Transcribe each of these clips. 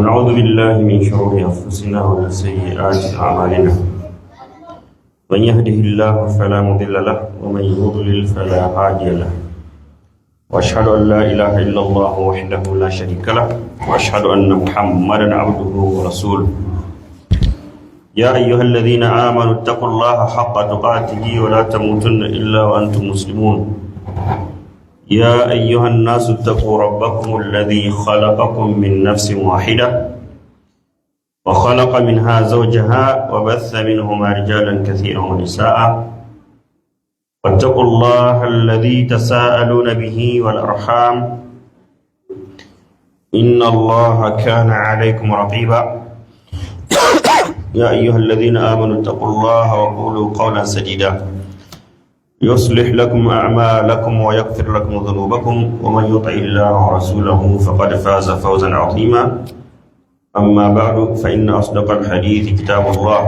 ونعوذ بالله من شرور أنفسنا ومن سيئات أعمالنا. من يهده الله فلا مضل له ومن يضلل فلا هادي له. وأشهد أن لا إله إلا الله وحده لا شريك له، وأشهد أن محمدا عبده ورسوله. يا أيها الذين آمنوا اتقوا الله حق تقاته ولا تموتن إلا وأنتم مسلمون. يا أيها الناس اتقوا ربكم الذي خلقكم من نفس واحدة وخلق منها زوجها وبث منهما رجالا كثيرا ونساء، واتقوا الله الذي تساءلون به والأرحام، إن الله كان عليكم رقيبا. يا أيها الذين آمنوا اتقوا الله وقولوا قولا سديدا، يصلح لكم أعمالكم ويغفر لكم ذنوبكم، ومن يطع الله ورسوله فقد فاز فوزا عظيما. أما بعد، فإن أصدق الحديث كتاب الله،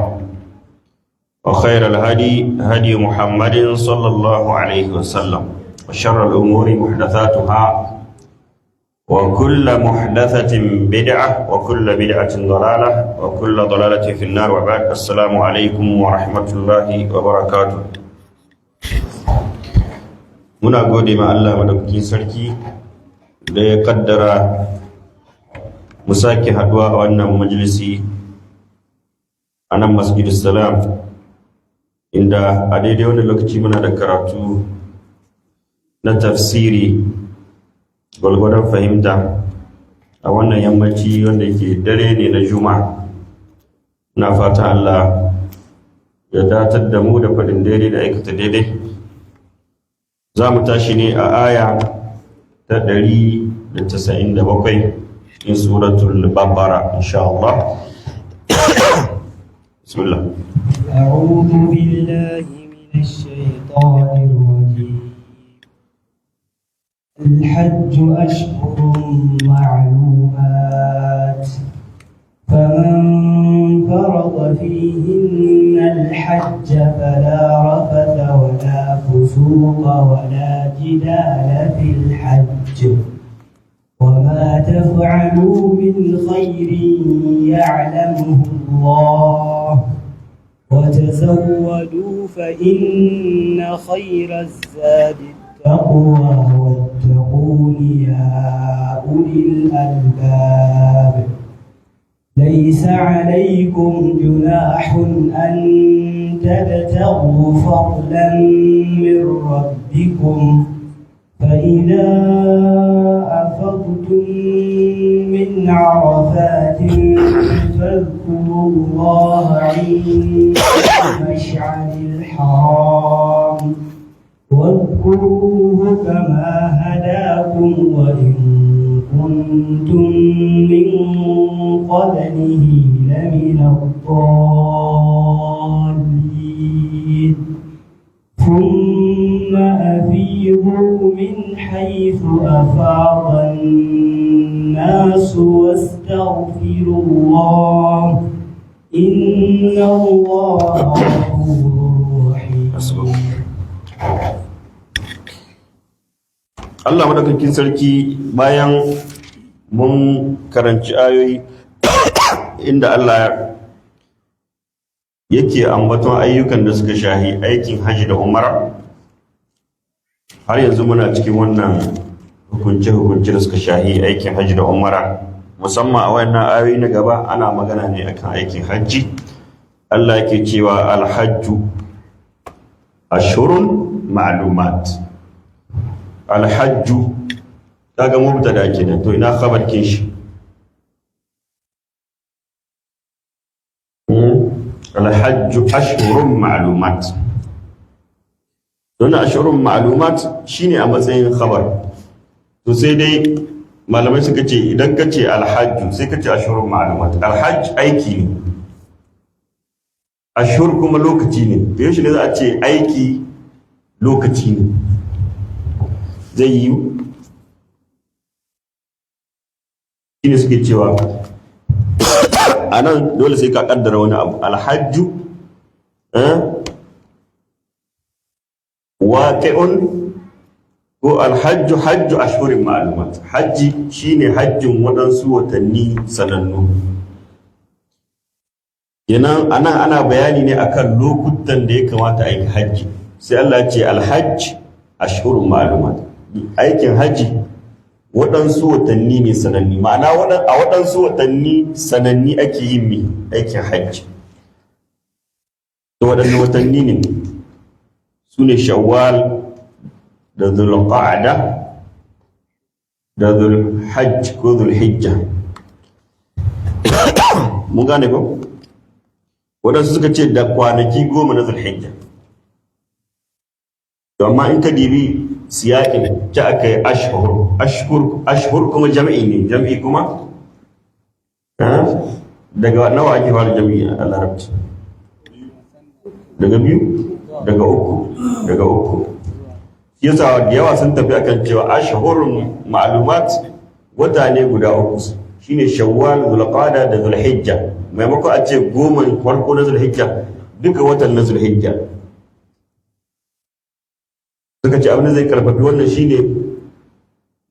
وخير الهدي هدي محمد صلى الله عليه وسلم، وشر الأمور محدثاتها، وكل محدثة بدعة، وكل بدعة ضلالة، وكل ضلالة في النار. وبعد، السلام عليكم ورحمة الله وبركاته. Muna gode ma Allah madaukakin sarki da ya kaddara mu sake haduwa a wannan majalisi a nan Masjid Salam, inda a daidai wannan lokaci muna da karatu na tafsiri gwalgwadon fahimta a wannan yammaci wanda ke dare ne na Juma'a. Na fata Allah ya datar da mu da faɗin daidai da aikata daidai. Za mu tashi ne a aya ta 197 in Suratul Baqara, insha Allah. Bismillah. أعوذ بالله من الشيطان الرجيم. الحج أشهر معلومات، فمن فرض فيهن الحج فلا رفث ولا فسوق ولا جدال في الحج، وما تفعلوا من خير يعلمه الله. وتزودوا فإن خير الزاد التقوى، واتقون يا أولي الألباب. ليس عليكم جناح أن تبتغوا فضلا من ربكم، فإذا أفضتم من عرفات فاذكروا الله عند المشعر الحرام، واذكروه كما هداكم وإن كنتم من قبله لمن الضالين. ثم أفيضوا من حيث أفاض الناس واستغفروا الله، إن الله غفور رحيم. Hasbuk. Allah madaukakin sarki, bayan mun karanci ayoyi inda Allah yake ambaton ayyukan da suka shahi aikin hajji da umara, har yanzu muna cikin wannan hukunce-hukunce da suka shahi aikin hajji da umara. Musamman a wannan ayoyi na gaba ana magana ne akan aikin hajji. Allah yake cewa: الحج أشهر معلومات. الحج kaga mubtada kenan. To, ina khabar kin shi? الحج أشهر معلومات. Don أشهر معلومات shine a matsayin khabar. To, sai dai malamai suka ce idan ka ce الحج, sai ka ce أشهر معلومات. الحج aiki ne, أشهر kuma lokaci ne. To, yaushe ne za a ce aiki lokaci ne? Zai yi shine suke cewa a nan dole sai ka kaddara wani abu. الحج واقع ko Ko alhajju hajju ashhurin ma'lumat, hajji shine hajjin waɗansu watanni sanannu. Kenan anan ana bayani ne akan lokutan da ya kamata a yi hajji. Sai Allah ya ce alhajj ashhurun ma'lumat, aikin hajji waɗansu watanni ne sananni, ma'ana a waɗansu watanni sananni ake yin mi aikin hajji. To waɗanne watanni ne su? Ne Shawwal da Zulqa'da da Zulhajj ko Zulhijja. Mun gane ko? Waɗansu suka ce da kwanaki 10 na Zulhijja. To amma in ka dibi siyaƙin, ta aka yi ashhur, ashhur, ashhur kuma jam'i ne. Jam'i kuma daga nawa ake fara jam'i a Larabci? Daga biyu, daga uku, daga uku. Shi yasa da yawa sun tafi akan cewa ashhurun ma'lumat wata ne guda uku, shine Shawwal, Zulqa'da da Zulhijja. Maimako a ce 10 farko na Zulhijja, duka watan na Zulhijja. Suka ce abin da zai karfafi wannan shine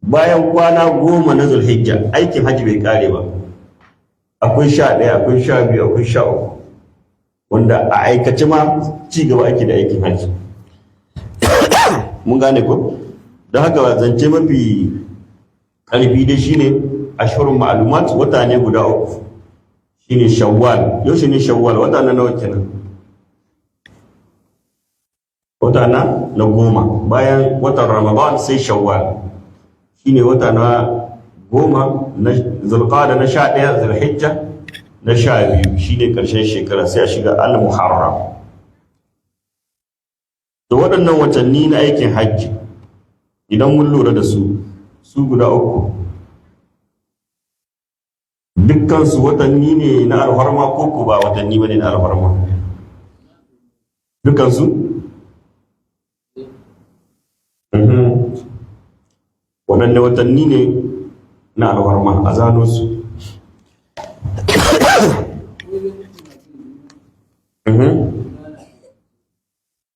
bayan kwana 10 na Zulhijja aikin hajji bai kare ba. Akwai 11, akwai 12, akwai 13, wanda a aikace ma ci gaba ake da aikin hajji. Mun gane ko? Don haka zance mafi ƙarfi dai shine ashhurun ma'lumat wata ne guda uku, shine Shawwal. Yaushe ne Shawwal? Wata na nawa kenan? Wata na 10 bayan watan Ramadan. Sai Shawwal shine wata na 10, na Zulqa'da na 11, Zulhijja na 12, shine karshen shekara, sai a shiga Al-Muharram. To waɗannan watanni na aikin hajji, idan mun lura da su, su guda uku, dukkansu watanni ne na alfarma ko ba watanni bane na alfarma dukkansu? Waɗanne watanni ne na alfarma? A zano su.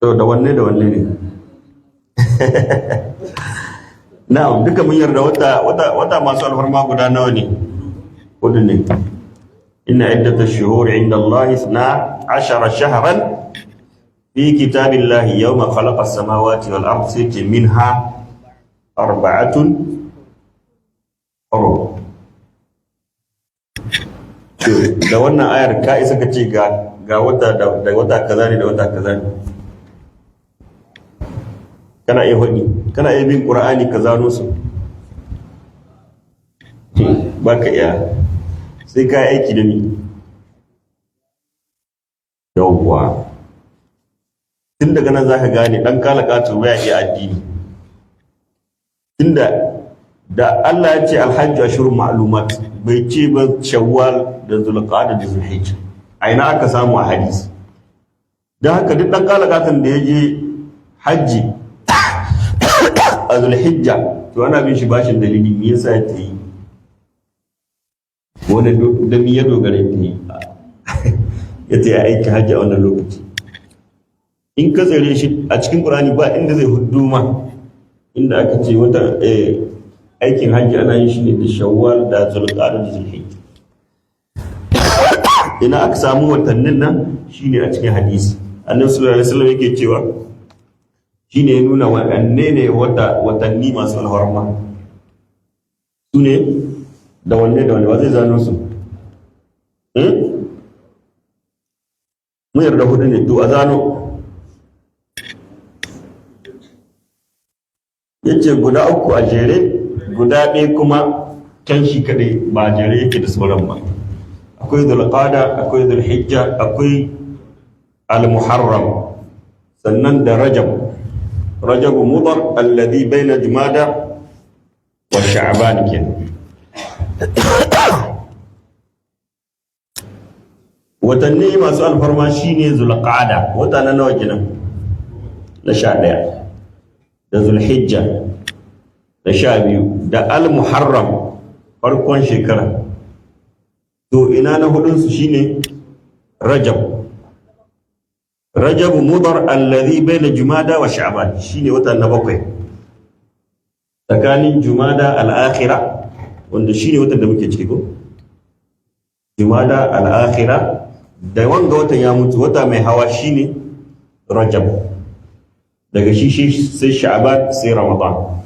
To da wanne da wanne ne? Na'am, duka mun yarda wata masu alfarma guda nawa ne? Hudu ne. Inna iddata shuhuri inda Allah 12 shahran fi kitabillahi yawma khalaqa as-samawati wal ard, sai ce minha arba'atun hurum. To da wannan ayar ka isa ka ce ga wata da wata kaza ne da wata kaza ne? Kana iya faɗi? Kana iya bin Qur'ani ka zano su? Ba ka iya, sai ka yi aiki da ni. Yawwa, tun daga nan za ka gane ɗan kalakato baya iya addini, tunda da Allah ya ce alhajju ashhurun ma'lumat, bai ce ba Shawwal da Zulqa'da da Zulhijja. A ina aka samu a hadisi? Don haka duk ɗan kalakatan da ya je hajji a Zulhijja, to ana bin shi bashin dalili. Me yasa ya yi wani? Da mi ya dogara ya yi ya ta yi aikin hajji a wannan lokaci? In ka tsare shi a cikin Qur'ani, ba inda zai huddu ma inda aka ce wata aikin hajji ana yin shi ne da Shawwal da Zulqa'da da Zulhijja. Ina aka samu watannin nan? Shine a cikin hadisi Annabi sallallahu alaihi wasallam yake cewa, shine ya nuna waɗanne ne wata watanni masu alfarma. Su ne da wanne da wanne? Wa zai zano su? Mun yarda hudu ne, to a zano. Yace guda uku a jere, guda ɗaya kuma can shi kaɗai, ba a jere yake da sauran ba. Akwai Zulqada, akwai Zulhijja, akwai Al-Muharram, sannan da Rajab, Rajab Mudar alladhi baina Jumada wa Sha'ban kenan. Watanni masu alfarma shine Zulqa'ada, wata na nawa kenan? Na 11, da Zulhijja da 12, da Al-Muharram farkon shekara. To ina na hudunsu? Shine Rajab, Rajab Mudar alladhi baina Jumada wa Sha'ban, shine wata na bakwai. Tsakanin Jumada al-Akhira, wanda shine watan da muke ciki ko? Jumada al-Akhira, da wanga watan ya mutu, wata mai hawa shine Rajab. Daga shi sai Sha'ban, sai Ramadan.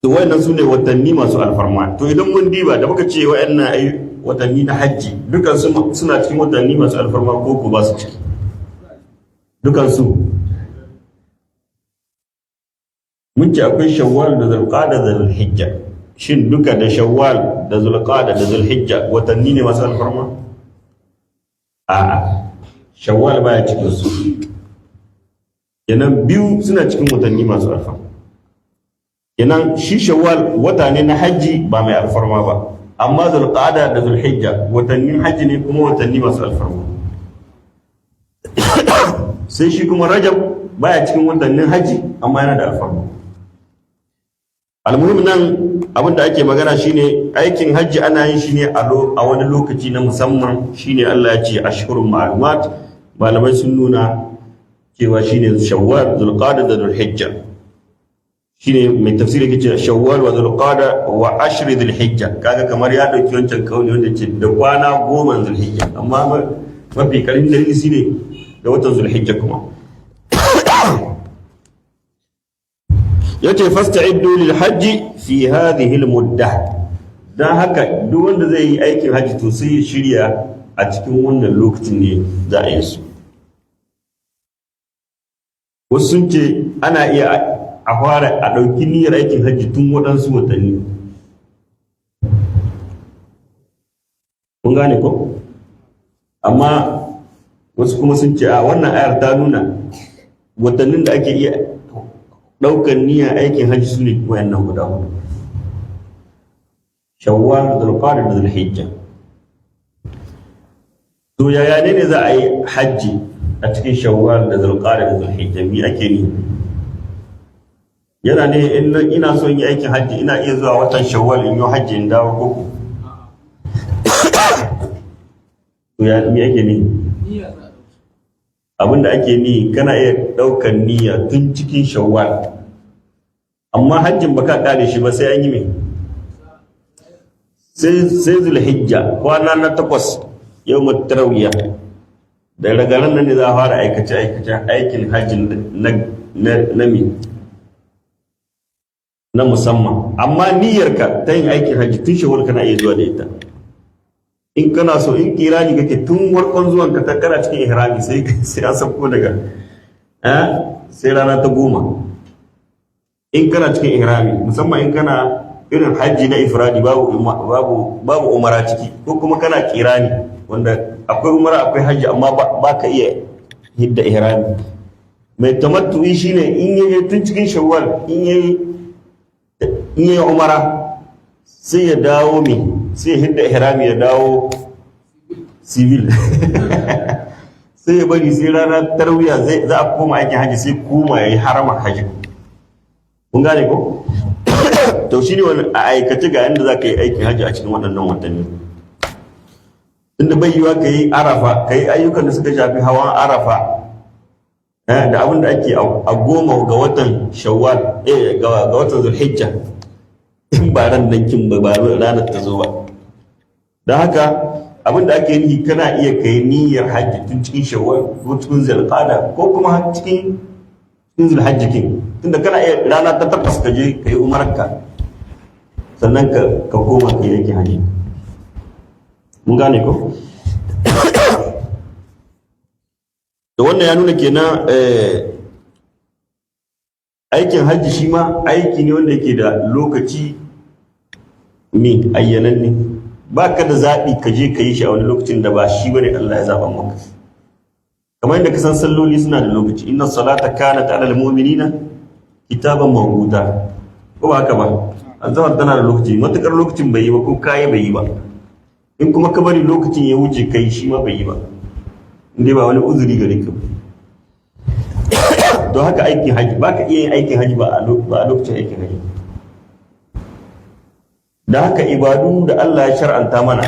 To wayannan su ne watanni masu alfarma. To idan mun diba da muka ce wayannan ai watanni na hajji, dukan su suna cikin watanni masu alfarma ko ba su ciki? Dukan su. Mun ce akwai Shawwal da Zulqa'da da Zulhijja. Shin duka da Shawwal da Zulqa'da da Zulhijja watanni ne masu alfarma? A'a, Shawwal baya cikin su. Kenan biyu suna cikin watanni masu alfarma. Kenan shi Shawwal wata ne na hajji ba mai alfarma ba, amma Zulqa'da da Zulhijja watannin hajji ne kuma watanni masu alfarma. Sai shi kuma Rajab baya cikin watannin hajji amma yana da alfarma. Almuhim, nan abin da ake magana shine aikin hajji ana yin shi ne a wani lokaci na musamman. Shine Allah ya ce ashhurun ma'lumat. Malamai sun nuna cewa shine Shawwal, Zulqa'da da Zulhijja. Shine mai tafsiri yake cewa Shawwal wa Zulqa'da wa ashri Dhulhijja. Kaga kamar ya dauki wancan kauli wanda ce da kwana 10 Zulhijja, amma mafi karin dalili shine da watan Zulhijja. Kuma yace fasta'iddu lil hajji fi hadhihi al mudda. Dan haka duk wanda zai yi aikin hajji to sai ya shirya, a cikin wannan lokacin ne za a yi su. Wasu sun ce ana iya a fara a ɗauki niyyar aikin hajji tun waɗansu watanni. Kun gane ko? Amma wasu kuma sun ce a wannan ayar ta nuna watannin da ake iya ɗaukar niyyar aikin hajji su ne wayannan guda hudu: Shawwal, Zulqa'da da Zulhijja. To yaya ne za a yi hajji a cikin Shawwal da Zulqa'da da Zulhijja? Mi ake ni yana ne in ina son yi aikin hajji, ina iya zuwa watan Shawwal in yi hajji in dawo ko? To ya mi ake ni? Abinda ake ni, kana iya ɗaukar niyya tun cikin Shawwal, amma hajjin baka kare shi ba sai an yi me? Sai Zulhijja kwana na 8, yau tarwiya. Da daga nan ne za a fara aikace aikace aikin hajji na mi na musamman. Amma niyyarka ta yin aikin hajji tun Shawwal kana iya zuwa da ita in kana so. In kirani kake, tun warkon zuwan ka kana cikin ihrami, sai an sauko daga sai rana ta 10. In kana cikin ihrami, musamman in kana irin hajji na ifradi, babu umara ciki, ko kuma kana kirani wanda akwai umara akwai hajji, amma ba ka iya hidda ihrami. Mai tamattu'i shine in yayi tun cikin Shawwal, in yayi umara, sai ya dawo mi, sai ya hidda ihrami, ya dawo civil, sai ya bari sai rana tarwiya zai za a koma aikin hajji, sai koma yayi haramar hajji. Kun gane ko? To shi ne wani a aikace ga yadda za ka yi aikin hajji a cikin waɗannan watanni. Tunda bai yiwa ka yi Arafa, ka yi ayyukan da suka shafi hawan Arafa da abin da ake a 10 ga watan Shawwal, ga watan Zulhijja, in ba ran nan kin ba ranar ta zo ba. Don haka abin da ake yi, kana iya kai niyyar hajji tun cikin Shawwal ko cikin Zulqa'da ko kuma cikin Zulhajji kin, tunda kana iya rana ta 8 ka je ka yi umarka, sannan ka koma ka yi aikin hajji. Mun gane ko? Da wannan ya nuna kenan aikin hajji shi ma aiki ne wanda yake da lokaci mi ayyananne. Ba ka da zaɓi ka je ka yi shi a wani lokacin da ba shi bane Allah ya zaɓa maka. Kamar yadda ka san salloli suna da lokaci, inna salata kanat alal mu'minina kitaban mawquta, ko ba haka ba? Azhar tana da lokaci, matukar lokacin bai yi ba ko kayi bai yi ba. In kuma ka bari lokacin ya wuce kai, shi ma bai yi ba, in dai ba wani uzuri gare ka ba. Don haka aikin haji, ba ka iya yin aikin haji ba a lokacin aikin haji. Da haka ibadu da Allah ya shar'anta mana,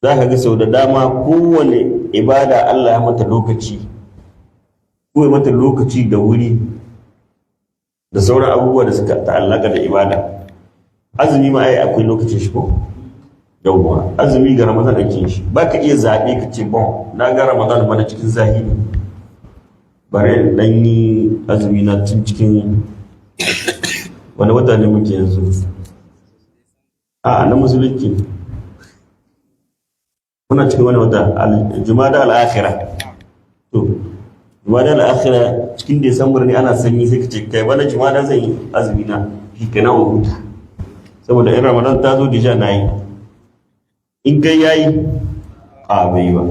za ka ga sau da dama kowane ibada Allah ya mata lokaci. Ko ya mata lokaci da wuri da sauran abubuwa da suka ta'allaka da ibada. Azumi ma ai akwai lokacin shi ko? Yawwa, azumi ga Ramadan ake yin shi. Ba ka iya zaɓe ka ce, "Bon, na ga Ramadan bana cikin zahiri, bari in ɗan yi azumi na tun cikin wani wata ne muke yanzu." A na Musulunci muna cikin wani wata, Jumada al-Akhira. To, Jumada al-Akhira cikin Desambar ne, ana sanyi, sai ka ce, "Kai, bana Jumada zan yi azumi na shi kenan in huta, saboda in Ramadan ta zo déjà na yi." In kai yayi? A bai ba.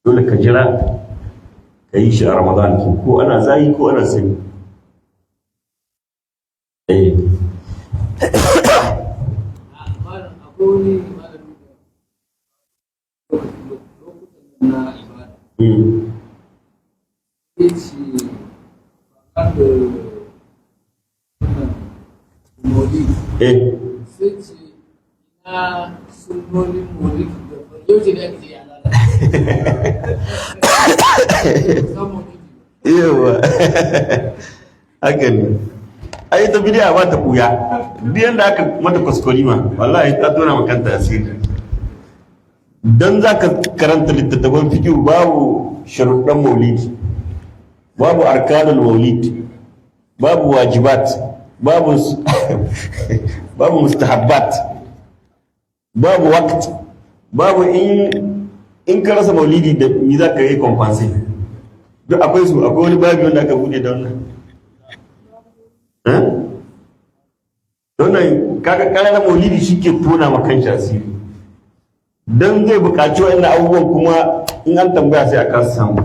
Dole ka jira ka yi shi a Ramadan, ko ana zayi ko ana sanyi. Eh. Akwai wani malami da lokutan na ibada ya ce ba da wannan maulid, sai ce ina sunnonin maulid da yau ce da ake ce ya lalata san maulidi. Yawa, haka ne ai. Ta bidiya ba ta buya, duk yanda aka mata kwaskwarima, wallahi ta tona makanta asiri. Dan za ka karanta littattafan fiqh, babu sharuɗan maulidi, babu arkanul maulid, babu wajibat, babu mustahabbat, babu waqt, babu in ka rasa maulidi da mi za ka yi compensate. Duk akwai su. Akwai wani babu wanda aka bude da wannan. Eh? Wannan kaga ƙananan maulidi shi ke tona ma kanshi asiri, don zai buƙaci wa'annan abubuwan, kuma in an tambaya sai a kasa samu.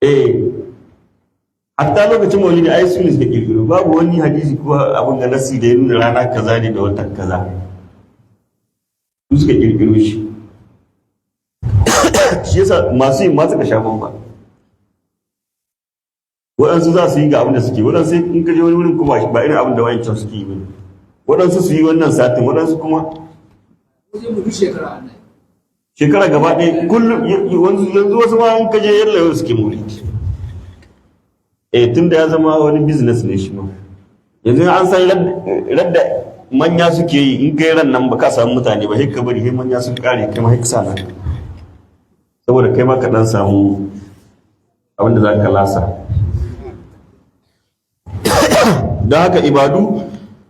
Eh, hatta lokacin maulidi ai su ne suka kirkiro. Babu wani hadisi ko abin da nasi da ya nuna rana kaza ne da watan kaza. Su suka kirkiro shi. Shi yasa masu yin ma suka sha bamba. Waɗansu za su yi ga abin da suke, waɗansu in ka je wani wurin kuma ba irin abin da wayancan suke yi bane. Waɗansu su yi wannan satin, waɗansu kuma Wajen mu duk shekara ana yi. Shekara gaba ɗaya, kullum. Yanzu wasu ma in ka je yalla yau suke maulidi. Eh, tun da ya zama wani business ne shi ma. Yanzu an san radda manya suke yi, in kai ran nan ba ka samu mutane ba, sai ka bari sai manya sun kare, kai ma sai ka sa nan, saboda kai ma ka dan samu abin da za ka lasa. Don haka ibadu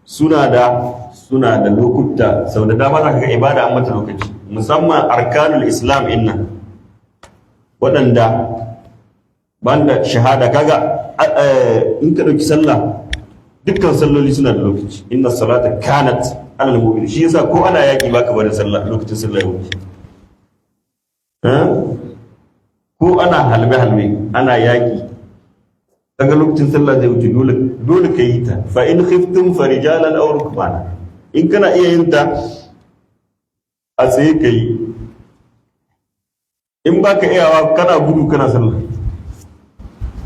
suna da lokuta. Sau da dama za ka ga ibada an mata lokaci, musamman arkanul Islam inna, waɗanda banda shahada. Kaga in ka ɗauki sallah, dukkan salloli suna da lokaci. Inna salata kanat alal mu'min. Shi yasa ko ana yaki baka barin sallah lokacin sallah ya wuce. Eh? Ko ana halbe halbe, ana yaki, kaga lokacin sallah zai wuce, dole dole ka yi ta. Fa in khiftum farijalan aw rukbana. In kana iya yin ta a tsaye, ka yi. In baka iyawa, kana gudu kana sallah,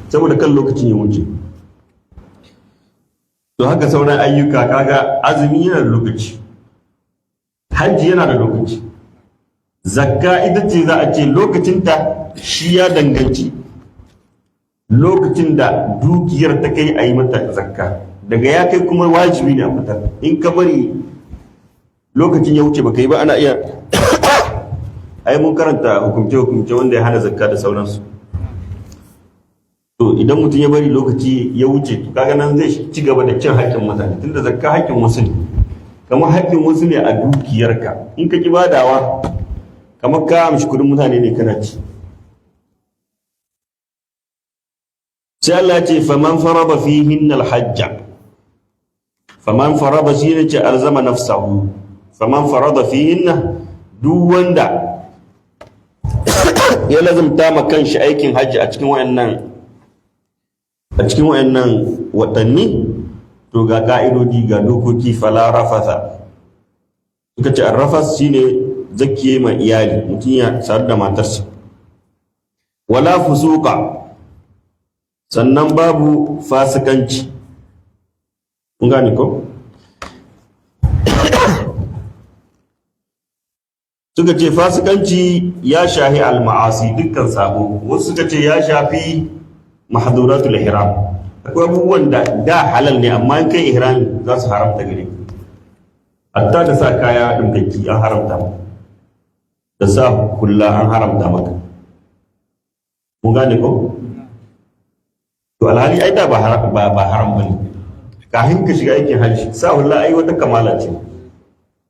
saboda kan lokacin ya wuce. To, haka sauran ayyuka. Kaga azumi yana da lokaci, hajji yana da lokaci, zakka ita ce za a ce lokacinta shi ya danganci lokacin da dukiyar ta kai a yi mata zakka. Daga ya kai kuma wajibi ne a fitar. In ka bari lokacin ya wuce baka yi ba, ana iya ai mun karanta hukumce hukumce wanda ya hana zakka da sauransu. To, idan mutum ya bari lokaci ya wuce, to kaga nan zai ci gaba da cin haƙƙin mutane, tunda zakka haƙƙin wasu ne, kamar haƙƙin wasu ne a dukiyarka. In ka ki badawa, kamar ka amshi kuɗin mutane ne kana ci. Sai Allah ya ce faman farada fihinna alhajja. Faman farada shi ne ce alzama nafsahu. Faman farada fihinna, duk wanda ya lazumta ma kanshi aikin hajji a cikin wayannan watanni, to ga ka'idodi, ga dokoki. Fala rafatha. Suka ce arrafas shine zakiye ma iyali, mutum ya sadu da matarsa. Wala fusuqa, sannan babu fasikanci. Kun gane ko? Suka ce Suka ce fasikanci ya shahi al-ma'asi, dukkan sabo. Wasu suka ce ya shafi mahduratul ihram. Akwai abubuwan da da halal ne, amma in kai ihrami za su haramta gare ka. Hatta da sa kaya ɗinkakki an haramta maka, da sa hula an haramta maka. Mun gane ko? To alhali ai da ba haram ba haram bane. Kafin ka shiga aikin hajji, sa hula ai wata kamala ce.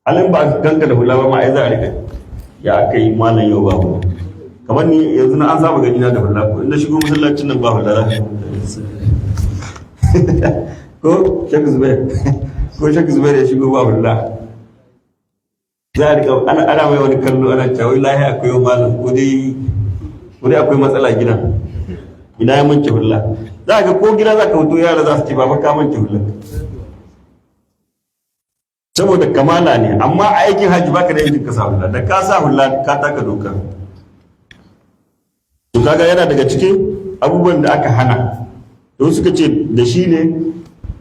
Halin ba ganka da hula ba ma, ai za a rika ya aka yi malam yau ba hula. Kamar ni yanzu na an saba gani na da hula, ko in na shigo masallacin nan ba hula, za ko Sheikh Zubair, ko Sheikh Zubair ya shigo ba hula, za a rika ana mai wani kallo, ana cewa wai lahi akwai malam, ko dai akwai matsala gidan, ina ya mance hula. Za ka ko gida za ka fito, yara za su ce, "Baba, ka mance hula," saboda kamala ne. Amma a aikin hajji baka da yancin ka sa hula. Da ka sa hula, ka taka doka. To kaga yana daga cikin abubuwan da aka hana. To suka ce da shi ne,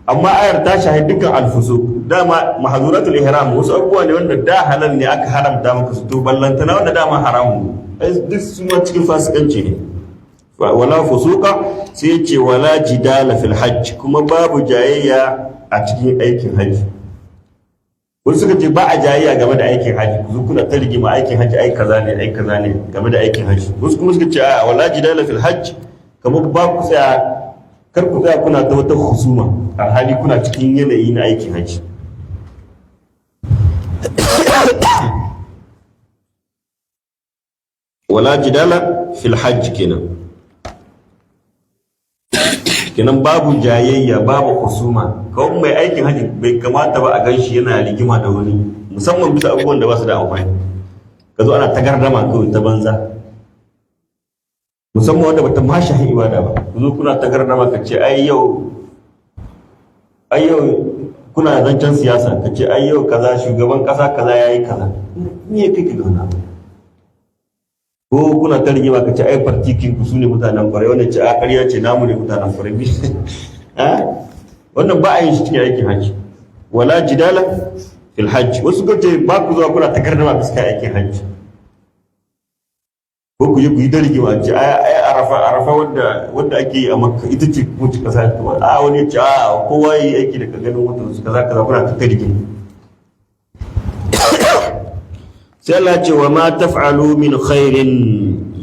amma ayar ta shahi dukkan alfusuq. Dama mahzuratul ihram wasu abubuwa ne wanda da halal ne, aka haramta maka su. To ballantana wanda dama haramun ne, ai duk su ma cikin fasikanci ne. Wala fusuqa, sai ce wala jidala fil hajj, kuma babu jayayya a cikin aikin hajji. Wasu suka ce ba a jayayya game da aikin hajji, ku zo kuna ta rigima aikin hajji ai kaza ne, ai kaza ne game da aikin hajji. Wasu kuma suka ce a wala jidala fil hajj, kamar ba ku tsaya, kar ku tsaya kuna ta wata husuma alhali kuna cikin yanayi na aikin hajji. Wala jidala fil hajj kenan, kenan babu jayayya, babu husuma. Kawai mai aikin haji bai kamata ba a ganshi yana rigima da wani, musamman bisa abubuwan da ba su da amfani. Ka zo ana ta gardama kawai ta banza, musamman wanda bata ma shahi ibada ba. Ku zo kuna ta gardama, ka ce ai yau kuna zancen siyasa, ka ce ai yau kaza, shugaban kasa kaza yayi kaza. Me ya kai ka ga wannan? Ko kuna ta rigima, ka ce ai partikin ku sune mutanen kwarai, wannan ce a ƙarya ce, namu ne mutanen kwarai. Wannan ba a yin shi cikin aikin hajji, wala jidala fil hajji. Wasu ka ce ba ku zuwa kuna ta gardama bisa aikin hajji, ko ku je ku yi ta rigima, ce ai arafa wanda ake yi a Makka ita ce ko ci kasa, a wani ce a kowa yi aiki daga ganin wata su kaza kaza, kuna ta rigima. Sai Allah ce wa ma taf'alu min khairin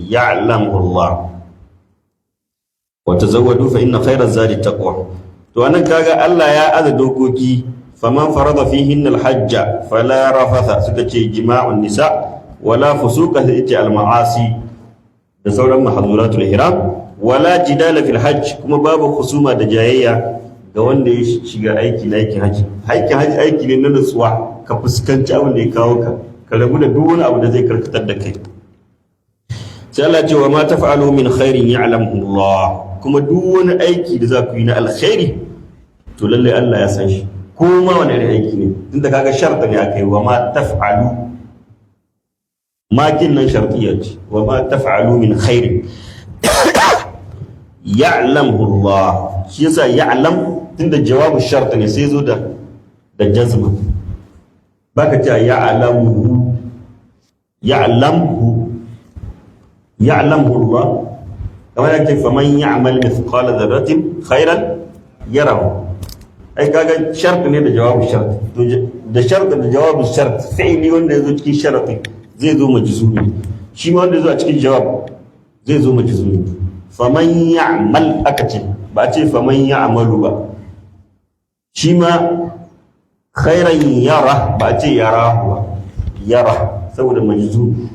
ya'lamu Allah, wa tazawwadu fa inna khayra zadi taqwa. To anan kaga Allah ya aza dokoki: faman farada fihin alhajja fala rafatha, suka ce jima'un nisa, wala fusuqa, sai ce al-ma'asi da sauran mahduratul ihram, wala jidala fil hajj, kuma babu husuma da jayayya ga wanda ya shiga aiki na aikin haji. Aikin haji aiki ne na nutsuwa, ka fuskanci abin da ya kawo ka, ka rabu da duk wani abu da zai karkatar da kai. Sai Allah ce wa ma taf'alu min khairin ya'lamu Allah, kuma duk wani aiki da za ku yi na alkhairi, to lalle Allah ya san shi, ko ma wani irin aiki ne. Tunda kaga sharta ne aka yi, wa ma taf'alu, makin nan shartiyya ce. Wa ma taf'alu min khairin ya'lamu Allah. Shi yasa ya'lam, tunda jawabu shart ne, sai zo da jazma. Baka cewa ya'lamuhu, ya'lamhu, ya'lamuhu Allah. Kamar yake faman ya'mal mithqala dharratin khairan yarahu. Ai kaga shart ne da jawabu shart. To da shart da jawabu shart, fi'ili wanda yazo cikin sharati zai zo majzumi, shi ma wanda yazo a cikin jawab zai zo majzumi. Faman ya'mal aka ce, ba a ce faman ya'malu ba. Shi ma khairan yara, ba a ce yarahu ba, yara, saboda majzum.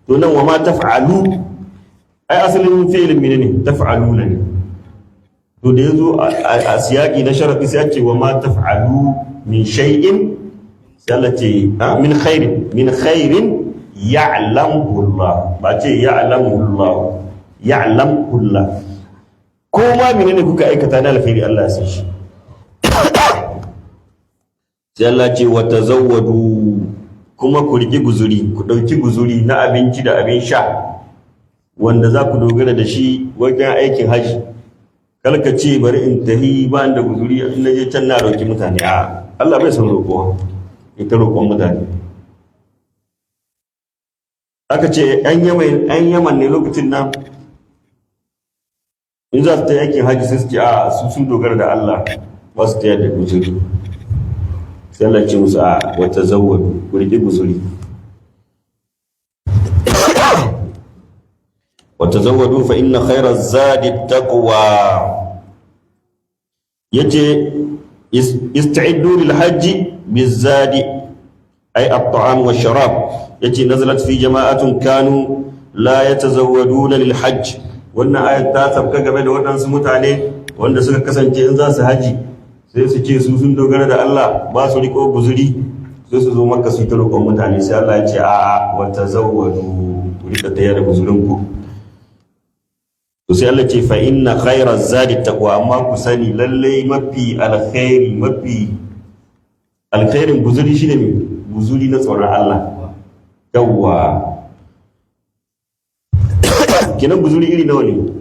To nan wa ma taf'alu, ai asalin fi'ilin menene? Taf'aluna ne. To da yazo a siyaki na sharadi, sai a ce wa ma taf'alu min shay'in, sai Allah ce min khairin, min khairin ya'lamuhu Allah. Ba ce ya'lamuhu Allah, ya'lamuhu Allah. Ko ma menene kuka aikata na alkhairi, Allah ya san shi. Sai Allah ce wa tazawwadu, kuma ku riki guzuri, ku ɗauki guzuri na abinci da abin sha wanda za ku dogara da shi wajen aikin haji. Kar ka ce bari in tahi ba da guzuri, in na je can na roki mutane. A Allah bai son roƙo, ita roƙon mutane. Aka ce 'yan Yaman ne lokacin nan, in za su ta aikin hajji sai su ce a su sun dogara da Allah, ba su ta da guzuri. Sai Allah ce musu a wata zawwadu, ku riƙi guzuri. Wata zawwadu fa inna khayra zadi taqwa. Yace ista'iddu lil hajji bizadi ay at-ta'am wa sharab. Yace nazalat fi jama'atun kanu la yatazawwaduna lil hajj. Wannan ayat ta sabka game da waɗansu mutane wanda suka kasance in za su haji sai su ce su sun dogara da Allah, ba su riko guzuri, sai su zo Makka su yi ta roƙon mutane. Sai Allah ya ce a'a, wa tazawwadu, ku rika tayar da guzurin ku. To sai Allah ce fa inna khayra zadi taqwa, amma ku sani lalle mafi alkhairi, mafi alkhairin guzuri shine me? Guzuri na tsoron Allah. Yawwa, kenan guzuri iri nawa ne?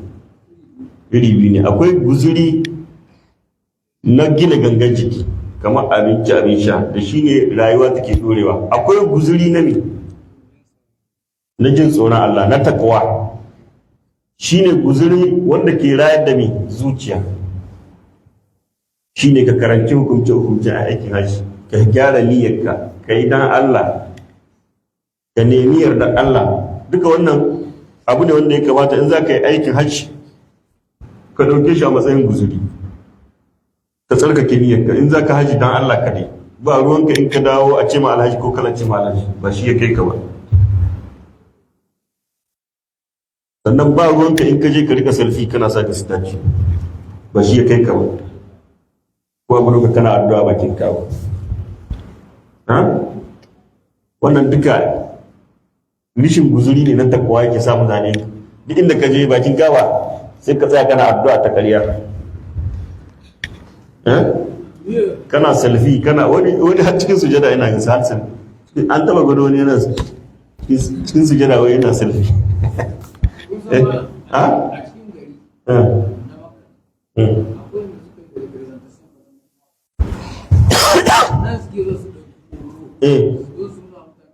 Iri biyu ne. Akwai guzuri na gina gangan jiki kamar abinci, abin sha, da shine rayuwa take dorewa. Akwai guzuri na me? Na jin tsoron Allah, na takwa, shine guzuri wanda ke rayar da me? Zuciya. Shine ka karanci hukumce hukumce a aikin hajji, ka gyara niyyarka, ka yi dan Allah, ka nemi yardar Allah. Duka wannan abu ne wanda ya kamata in za ka yi aikin hajji ka ɗauke shi a matsayin guzuri, ka tsarkake niyyarka. In za ka haji dan Allah kaɗai, ba ruwanka in ka dawo a ce ma alhaji ko kala ce ma alhaji, ba shi ya kai ka ba. Sannan ba ruwanka in ka je ka rika selfie kana sa ka sitaci, ba shi ya kai ka ba. Ko abu ka kana addu'a bakin kawo ha, wannan duka rishin guzuri ne na takwa yake sa mutane duk inda ka je bakin gawa sai ka tsaya kana addu'a ta ƙarya, kana selfie, kana wani har cikin sujada yana yin har selfie. An taba gwado wani yana cikin sujada wai yana selfie. Ha? A cikin gari na Makka akwai wanda suka yi representation nan, suke zo su ɗauki hoto, su zo su nuna mutane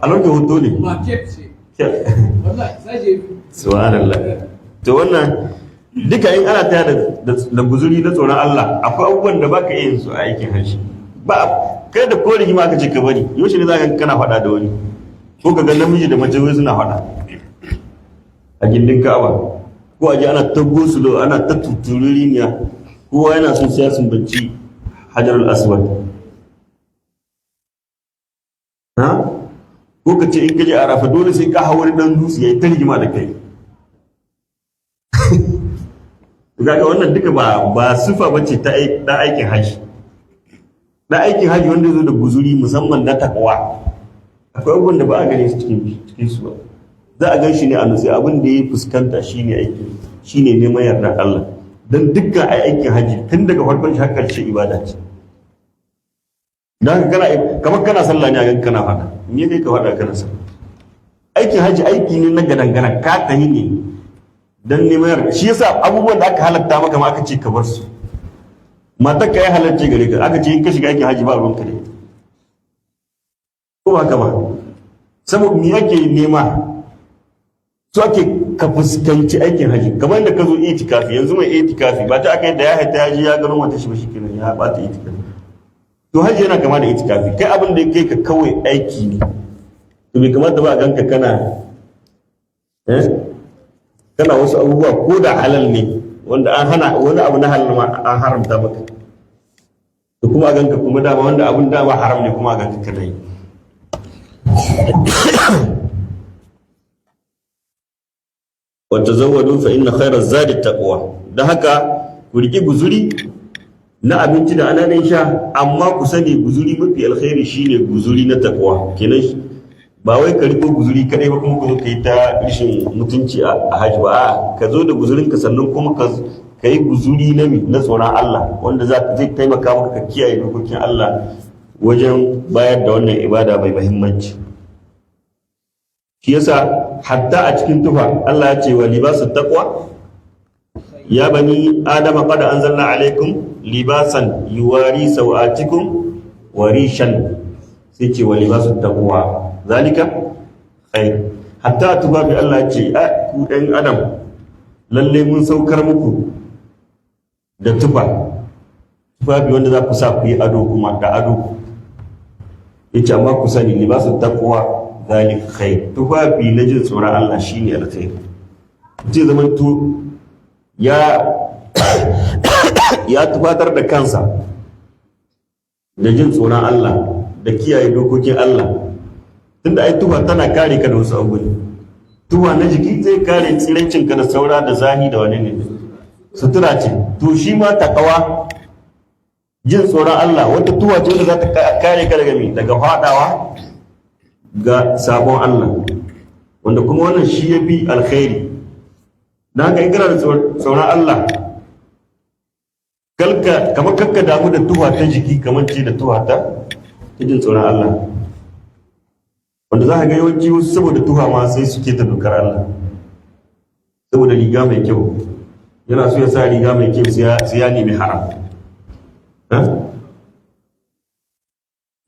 A lokacin hoto ne. Market ce wallahi sai je. Subhanallah. To wannan duka in ana taya da guzuri na tsoron Allah, akwai abubuwan da baka iya yin su a aikin hajji. Ba kai da ko rigima aka ce ka bari, yaushe ne zaka kana faɗa da wani, ko ka ga namiji da mace wai suna faɗa a gindin Ka'aba, ko a je ana ta gosulo, ana ta tuturiniya, kowa yana son sai ya sumbanci Hajarul Aswad. Ha, ko ka ce in ka je Arafa dole sai ka hau wani dan dutse, yayi ta rigima da kai. Kaga wannan duka ba sifa bace ta dan aikin haji. Dan aikin haji wanda zo da guzuri musamman na takwa, akwai abubuwan da ba a gane su cikin su ba. Za a gan shi ne a nutse, abin da ya fuskanta shine aiki, shine neman yardar Allah. Dan dukkan aikin haji tun daga farkon shi har karshe ibada ce. Dan haka kana kamar kana sallah ne a gan kana faɗa, me kai ka faɗa kana sallah? Aikin haji aiki ne na gadangana, ka tahi ne dan neman yarda. Shi yasa abubuwan da aka halatta maka ma aka ce ka bar su. Matar ka ya halarce gare ka, aka ce in ka shiga aikin haji ba ruwanka da ita, ko ba haka ba? Saboda me ake nema? So ake ka fuskanci aikin haji kamar da ka zo itikafi. Yanzu mai itikafi ba ta aka yi da ya haita ya je ya gano mata shi ba, shi kenan ya bata itikafi. To haji yana kama da itikafi. Kai abin da kai ka kawai aiki ne, to bai kamata ba a ganka kana kana wasu abubuwa ko da halal ne, wanda an hana wani abu na halal ma an haramta maka, to kuma a ganka kuma dama wanda abun dama haram ne, kuma a ganka kana yi. Wa tazawwadu fa inna khayra zadi taqwa. Dan haka ku riki guzuri na abinci da ananan sha, amma ku sani guzuri mafi alkhairi shine guzuri na takwa. Kenan ba wai ka riko guzuri kadai ba kuma ka zo ka yi ta rishin mutunci a hajji ba. A'a, ka zo da guzurin ka sannan kuma ka yi guzuri na mi? Na tsoron Allah, wanda zai taimaka maka ka kiyaye dokokin Allah wajen bayar da wannan ibada mai muhimmanci. Shi yasa hatta a cikin tufa Allah ya ce wa libasu taqwa, ya bani adama qad anzalna alaikum libasan yuwari sawatikum wa rishan. Sai ce wa libasu taqwa zalika khair. Hatta tufafi Allah ce a ku ɗan adam, lalle mun saukar muku da tufa, tufafi wanda za ku sa ku yi ado kuma da ado. Yace amma ku sani, libasu taqwa zalika khair, tufafi na jin tsoron Allah shine alkhair. Zai zama to ya tufatar da kansa da jin tsoron Allah da kiyaye dokokin Allah, tunda ai tufa tana kare ka da wasu abubuwa. Tufa na jiki zai kare tsirancin ka da saura da zahi da wani ne, sutura ce. To shi ma takawa, jin tsoron Allah, wata tuwa ce wanda za ta kare ka daga mi, daga fadawa ga sabon Allah, wanda kuma wannan shi ya fi alkhairi. Don haka in kana da tsoron Allah, kalka kamar kakka damu da tuwa ta jiki kamar ce da tuwa ta jin tsoron Allah, wanda za ka ga yawanci wasu saboda tuha ma sai suke ta dokar Allah. Saboda riga mai kyau, yana so ya sa riga mai kyau, sai ya nemi haram. Ha?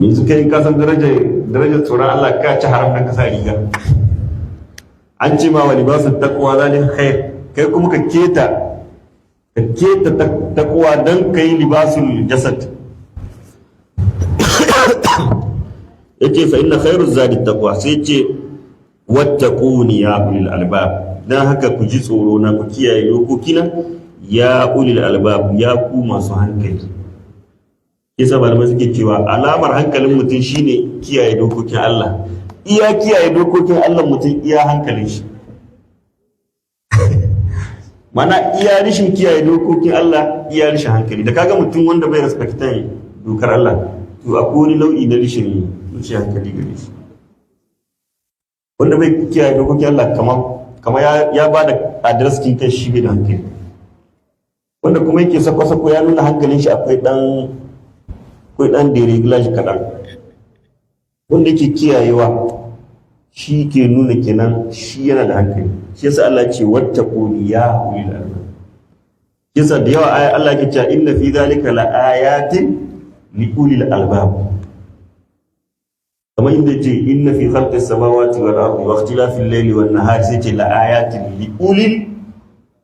Yanzu kai ka san darajar tsoron Allah, ka ci haram dan ka sa riga? An ce ma wa libasu taqwa zalika khair, kai kuma ka keta taqwa dan kai libasul jasad. Yace fa inna khairu zadi taqwa. Sai yace wattaquni ya ulil albab. Dan haka ku ji tsoro na, ku kiyaye dokokina, ya ulil albab, ya ku masu hankali. Yasa malamai suke cewa alamar hankalin mutum shine kiyaye dokokin Allah. Iya kiyaye dokokin Allah mutum, iya hankalin shi. Mana iya rishin kiyaye dokokin Allah, iya rishin hankali. Da kaga mutum wanda bai respectan dokar Allah, to akwai wani nau'i na rishin hankali gare shi. Wanda bai kiyaye dokokin Allah kamar ya ba da address kin kai shi bai da hankali. Wanda kuma yake sako-sako, ya nuna hankalin shi akwai dan déréglage kaɗan. Wanda yake kiyayewa shi ke nuna kenan shi yana da hankali. Shi yasa Allah ce wattaquni ya ulil albab. Yasa da yawa aya Allah ke cewa inna fi zalika la ayatin li ulil albab, kamar inda yace inna fi khalqis samawati wal ardi wa ikhtilafil layli wan nahari, sai ce la ayatin li ulil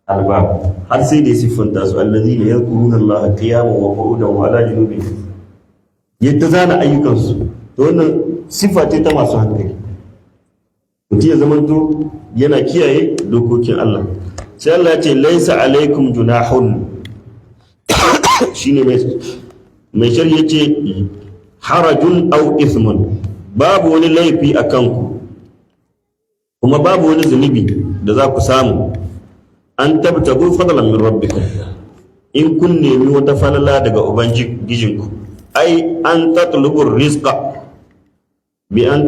albab, har sai da ya siffanta su: allazina yadhkuruna Allah qiyaman wa qu'udan wa ala junubihim, yadda zana ayyukansu. To wannan siffa ce ta masu hankali, mutum ya zamanto yana kiyaye dokokin Allah. Sai Allah ya ce laisa alaikum junahun. Shine mai sharhi yace harajun aw ithmun, babu wani laifi a kanku kuma babu wani zunubi da za ku samu, an tabtagu fadlan min rabbikum, in kun nemi wata falala daga ubangijinku, ai an tatlubu rizqa bi an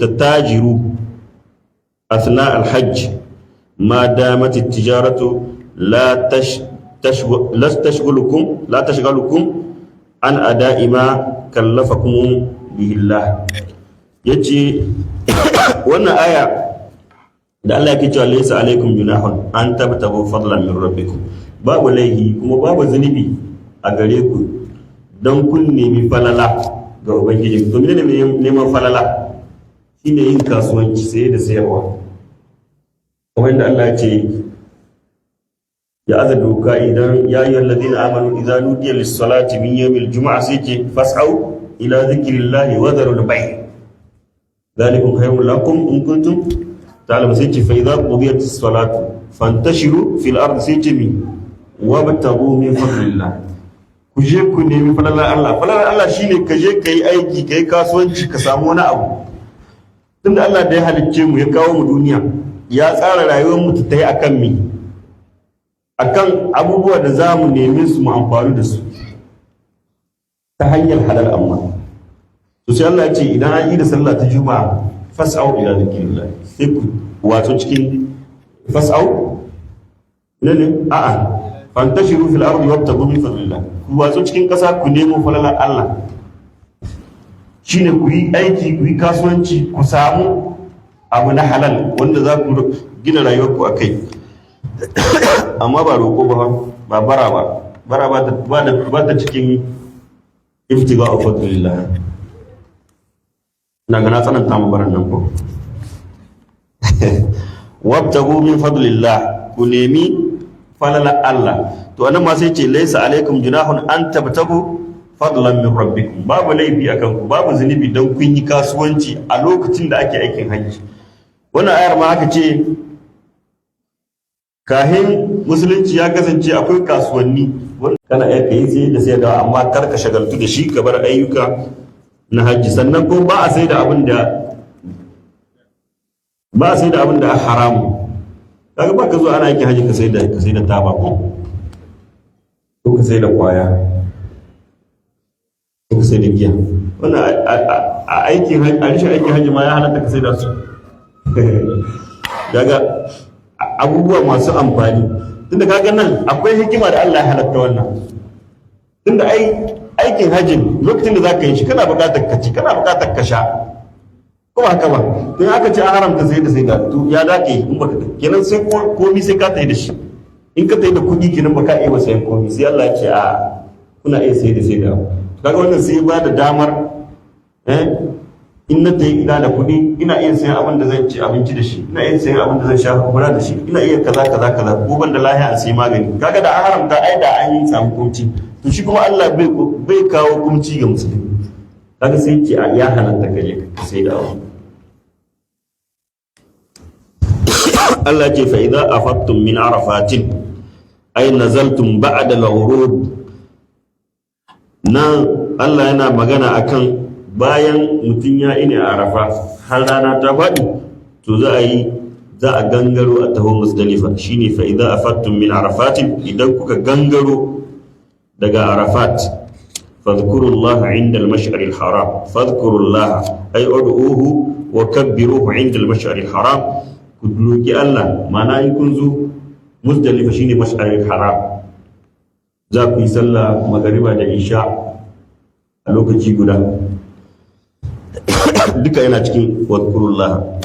tatajiru athna al-hajj ma damat at-tijaratu la tashghalukum an ada'i ma kallafakum bihi Allah. Yace wannan aya da Allah yake cewa laysa alaikum junahun an tabtagu fadlan min rabbikum, babu laihi kuma babu zunubi a gare ku don kun nemi falala ga ubangiji. To menene neman falala? Shine yin kasuwanci, saye da sayarwa, kamar yadda Allah ya ce ya aza doka idan ya ayyuhal ladina amanu idza nudiya lis salati min yawmil jumu'a, sai ce fas'au ila dhikrillahi wa dharul bay' dhalikum khairun lakum in kuntum ta'lamun. Sai ce fa idza qudiyatis salatu fantashiru fil ardi, sai ce mi, wabtagu min fadlillah, ku je ku nemi falalar Allah. Falalar Allah shine ka je ka yi aiki, ka yi kasuwanci, ka samu wani abu. Tunda Allah da ya halicce mu ya kawo mu duniya, ya tsara rayuwar mu ta yi akan mi, akan abubuwa da za mu nemi su mu amfani da su ta hanyar halal. Amma to sai Allah ya ce idan an yi da sallah ta juma'a, fas'au ila zikrillah, sai ku watsu cikin fas'au ne ne a'a, fantashiru fil ardi wabtagu min fadlillah, ku watsu cikin ƙasa ku nemo falalar Allah. Shine ku yi aiki, ku yi kasuwanci, ku samu abu na halal wanda za ku gina rayuwarku a kai, amma ba roƙo ba, ba bara ba. Bara ba ta cikin Ibtiga fadlillah. Na ga na tsananta mu baran nan ko. Wabtagu min fadlillah, ku nemi falala Allah. To anan ma sai ce laysa alaikum junahun an tabtagu fadlan min rabbikum. Babu laifi akan ku, babu zunubi dan kun yi kasuwanci a lokacin da ake aikin hajji. Wannan ayar ma aka ce kahin musulunci ya kasance akwai kasuwanni wanda kana iya kai sai da sayarwa, amma kar ka shagaltu da shi, ka bar ayyuka na hajji. Sannan ko ba a sai da abin da haramu. Kaga ba ka zo ana aikin hajji ka sai da taba ko ka sai da kwaya ko ka sai da giya. Wannan a aikin hajji, a rashin aikin hajji ma ya halatta ka sai da su. Kaga abubuwa masu amfani, tunda kaga nan akwai hikima da Allah ya halatta wannan, tunda ai aikin hajjin lokacin da zaka yi shi kana buƙatar ka ci, kana buƙatar ka sha, ko ba haka ba? To in aka ce an haramta sai da sai da, to ya za ka yi in baka kenan sai komi sai ka tayi da shi. In ka tayi da kuɗi kenan baka iya ba sayan komi. Sai Allah ya ce a kuna iya sai da sai da. Kaga wannan sai ba da damar in na tayi ina da kuɗi, ina iya sayan abin da zan ci abinci da shi, ina iya sayan abin da zan sha hura da shi, ina iya kaza kaza kaza, ko ban da lahiya a sayi magani. Kaga da an haramta ai da an yi samu kumci. To shi kuma Allah bai kawo kumci ga musulmi. Kaga sai ce ya halatta kaje ka sai da abu. Allah ce fa idza afattum min arafatin ay nazaltum ba'da al-ghurub. Nan Allah yana magana akan bayan mutum ya ini a Arafa har rana ta faɗi, to za a yi za a gangaro a taho Musdalifa. Shine fa idza afattum min arafatin, idan kuka gangaro daga Arafat, fadhkurullaha inda al-mash'ar al-haram. Fadhkurullaha ay ud'uhu wa kabbiruhu inda al-mash'ar al-haram. Ku roki Allah, ma'ana in kun zo Muzdalifa, shine mash'ar al-haram, za ku yi sallah magariba da isha a lokaci guda. Duka yana cikin wadhkurullah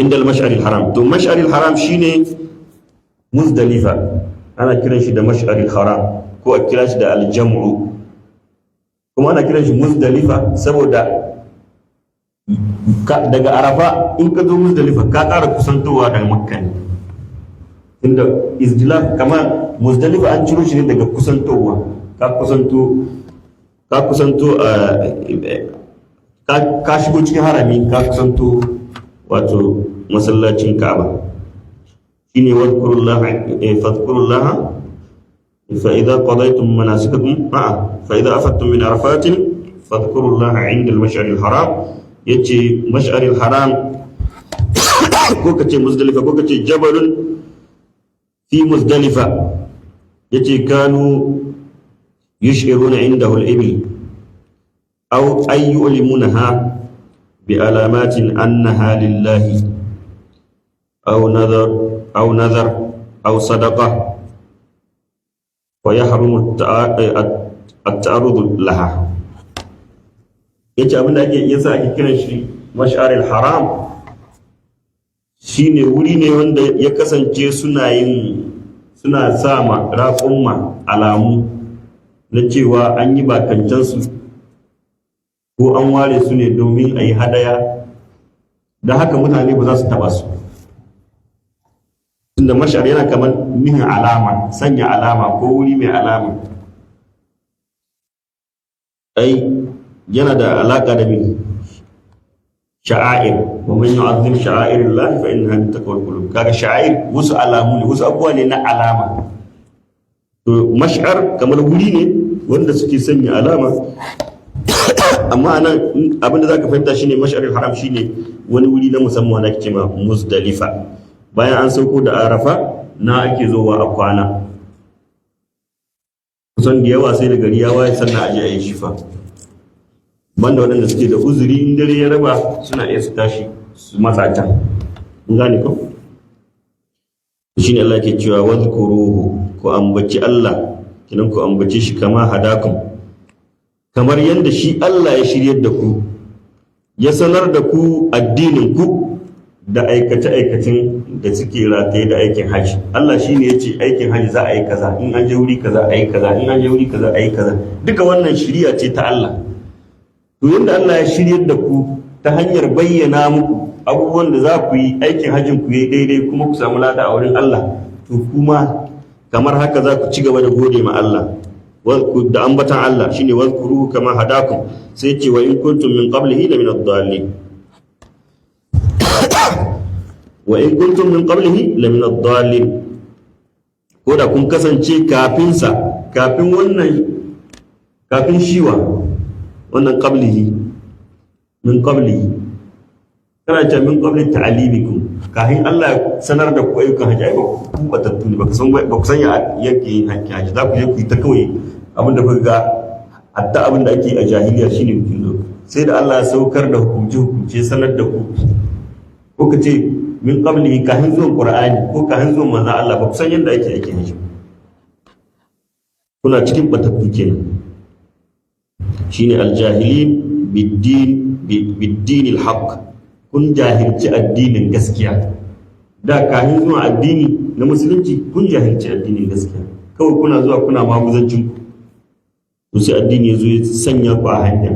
inda al-mash'ar al-haram. To mash'ar al-haram shine Muzdalifa, ana kiran shi da mash'ar al-haram ko a kira shi da al-jam'u, kuma ana kiran shi Muzdalifa saboda daga Arafa in ka zo Muzdalifa ka ƙara kusantowa daga Makka ne, tunda izdilaf kamar Muzdalifa an ciro shi ne daga kusantowa. Ka kusanto, ka shigo cikin harami, ka kusanto wato masallacin Ka'aba. Shine wadhkurullaha, fadhkurullaha fa idza qadaytum manasikakum, a'a, fa idza afattum min arafatin fadhkurullaha 'inda al-mash'ar al-haram. Yace mash'ar al-haram ko kace Muzdalifa ko kace jabalun fi Muzdalifa. Yace kanu yush'iruna indahu al-ibil aw ay yu'limunaha bi alamatin annaha lillahi aw nadhar aw sadaqa wa yahrumu at-ta'arrud laha. Yace abinda ake yasa ake kiran shi mash'aril haram shine wuri ne wanda ya kasance suna yin suna sama raƙumma alamu na cewa an yi bakancansu ko an ware su ne domin a yi hadaya, da haka mutane ba za su taba su. Tunda mash'ar yana kamar nihin alama, sanya alama ko wuri mai alama, ai yana da alaka da min sha'air. Wa man yu'azzim sha'airillahi fa innaha min taqwal qulub. Kaga sha'air wasu alamu ne, wasu abubuwa ne na alama. To mash'ar kamar wuri ne wanda suke sanya alama. Amma anan abinda zaka fahimta shine mash'aril haram shine wani wuri na musamman wanda ake cewa Muzdalifa. Bayan an sauko da Arafa na ake zowa a kwana kusan da yawa, sai da gari ya waye sannan aje a yi shifa, banda waɗanda suke da uzuri, in dare ya raba suna iya su tashi su matsa can. Mun gane ko? Shine Allah ke cewa wadhkuruhu, ku ambaci Allah kinan ku ambace shi, kama hadakum, kamar yadda shi Allah ya shiryar da ku, ya sanar da ku addinin ku da aikace aikacin da suke rataye da aikin haji. Allah shine ya ce aikin haji za a yi kaza, in an je wuri kaza a yi kaza, in an je wuri kaza a yi kaza. Duka wannan shiriya ce ta Allah. To yanda Allah ya shiryar da ku ta hanyar bayyana muku abubuwan da za ku yi aikin hajjin ku yi daidai kuma ku samu lada a wurin Allah, to kuma kamar haka za ku ci gaba da gode ma Allah da ambatan Allah, shine wazkuru kama hadakum. Sai ce wa in kuntum min qablihi la min ad-dallin, wa in kuntum min qablihi la min ad-dallin. Ko da kun kasance kafin sa, kafin wannan, kafin shiwa wannan qablihi, min qablihi, kana ce min qabli ta'limikum, kafin Allah ya sanar da ku ayyukan haji, ai ba ku batattu ne, ba ku san ba ku san ya yake yin haji. Haji za ku je ku yi ta kawai abin da kuka ga, hatta abin da ake a jahiliya shine kuke zo. Sai da Allah ya saukar da hukunce hukunce, sanar da ku. Ko ka ce min qablihi, kafin zuwan Qur'ani ko kafin zuwan manzon Allah, ba ku san yadda ake aikin haji, kuna cikin batattu kenan. Shine aljahilin biddin, biddin alhaq, kun jahilci addinin gaskiya. Da kafin zuwa addini na musulunci kun jahilci addinin gaskiya, kawai kuna zuwa kuna maguzancin ku. To sai addini ya zo ya sanya ku a hanya,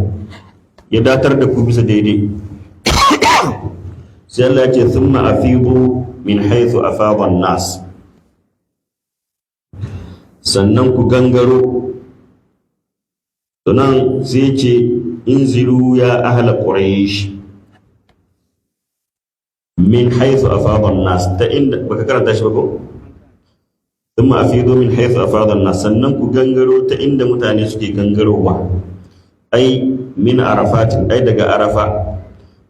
ya datar da ku bisa daidai. Sai Allah ya ce thumma afidu min haythu afada an-nas, sannan ku gangaro. To nan sai ce inzilu ya ahla quraish min haythu afada an-nas, ta inda baka karanta shi ba ko? Thumma afidu min haythu afada an-nas, sannan ku gangaro ta inda mutane suke gangarowa, ai min arafatin, ai daga Arafa.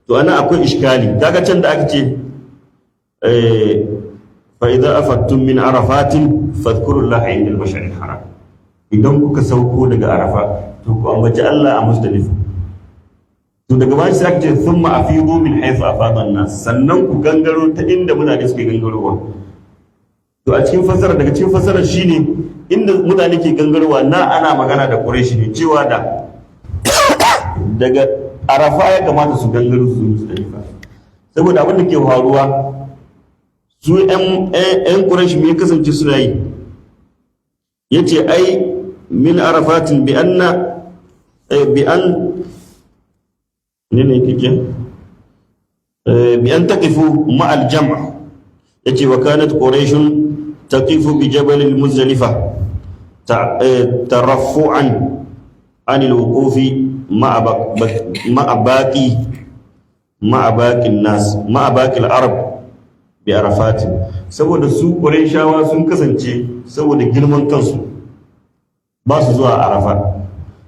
To ana akwai iskali. Kaga can da aka ce fa idza afattum min arafatin fadhkurullaha inda al-mash'ar al-haram, idan kuka sauko daga Arafa to ku ambaci Allah a Muzdalifa. To daga bayan sai aka ce thumma afidu min haythu afada an-nas, sannan ku gangaro ta inda mutane suke gangarowa. To a cikin fasara, daga cikin fasara shine inda mutane ke gangarowa na ana magana da Quraishi ne, cewa da daga Arafa ya kamata su gangaro su zo Muzdalifa. Saboda abin da ke faruwa, su yan Quraishi me kasance suna yi? Yace ai min arafatin bi anna bi an ne ne kike bi an taqifu ma al jam'. Yace wa kanat quraish taqifu bi jabal al Muzdalifa tarafu'an an al wuqufi ma'a baqi nas, ma'a baqi al arab bi Arafatin. Saboda su Qurayshawa sun kasance saboda girman kansu ba su zuwa Arafa,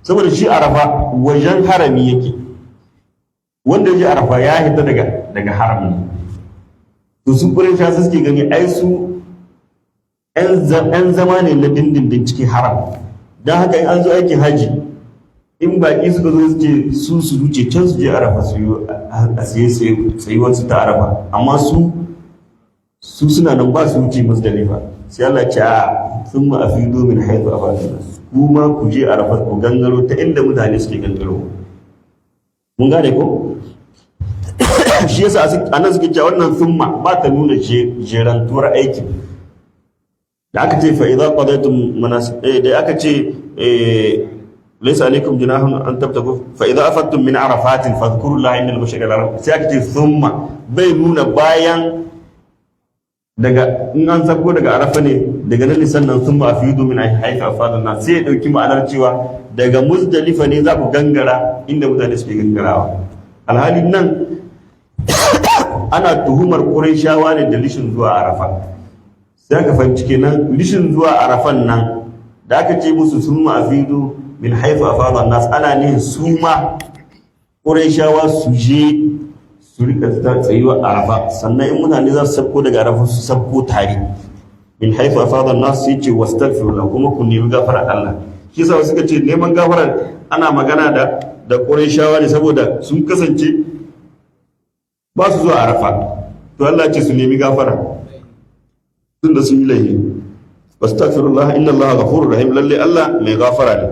saboda shi Arafa wajen harami yake. Wanda ya je Arafa ya hita daga harami. To su Qurayshawa suke gani ai su 'yan zama ne na dindindin cikin haram. Don haka in an zo aikin haji, in baƙi suka zo, su ce su su wuce can su je Arafa su yi a siye tsayuwarsu ta Arafa, amma su suna nan ba su wuce Muzdalifa. Sai Allah ce a thumma afidu min haythu afada nas, kuma ku je Arafa, ku gangaro ta inda mutane suke gangaro. Mun gane ko? Shi yasa anan suke cewa wannan thumma ba ta nuna jerantuwar aikin da aka ce fa idza qadaytum manasik, da aka ce laysa alaykum junahun an tabtagu fa idza afattum min arafatin fadhkurullaha inda al-mash'ar al-haram. Sai aka ce thumma, bai nuna bayan daga in an sako daga Arafa ne, daga nan ne sannan thumma afidu min haythu afada nas. Sai ya dauki ma'anar cewa daga Muzdalifa ne za ku gangara inda mutane suke gangarawa. Alhali nan ana tuhumar Qurayshawa ne da rishin zuwa Arafa. Sai aka fahimci kenan rishin zuwa Arafan nan da aka ce musu thumma afidu min haythu afada nas, ana nihin su ma Qurayshawa su je su rika tsayuwa Arafa, sannan in mutane za su sabko daga Arafa su sabko tare. Min haythu afada nas, sai ce wastaghfirullah, kuma ku nemi gafara Allah. Shi yasa suka ce neman gafara ana magana da Qurayshawa ne, saboda sun kasance ba su zuwa Arafa. To Allah ce su nemi gafara tunda sun yi laifi. Wastaghfirullah inna Allah ghafurur rahim, lalle Allah mai gafara ne.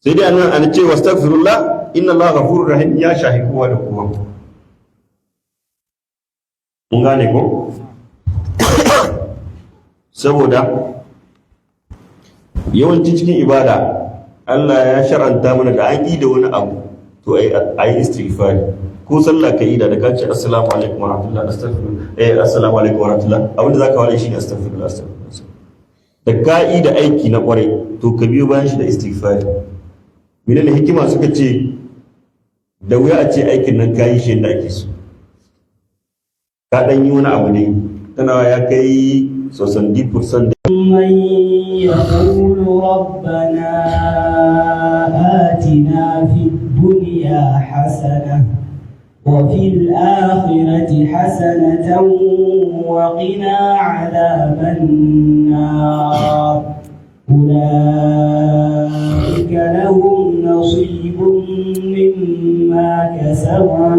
Sai dai anan an ce wastaghfirullah inna Allah ghafurur rahim ya shahi kowa da kowa. Mun gane ko? Saboda yawanci cikin ibada Allah ya shar'anta mana da an yi da wani abu to a yi istighfari. Ko sallah ka yi da ka ce assalamu alaikum warahmatullahi, astaghfirullah, assalamu alaikum warahmatullahi, abinda zaka ware shi ne astaghfirullah, astaghfirullah. Da ka yi da aiki na kwarai, to ka biyo bayan shi da istighfari. Menene hikima? Suka ce da wuya a ce aikin nan ka yi shi yadda ake so, ka dan yi wani abu ne tana ya kai sosan 70%. من يقول ربنا آتنا في الدنيا حسنة وفي الآخرة حسنة وقنا عذاب النار أولئك لهم نصيب مما كسبوا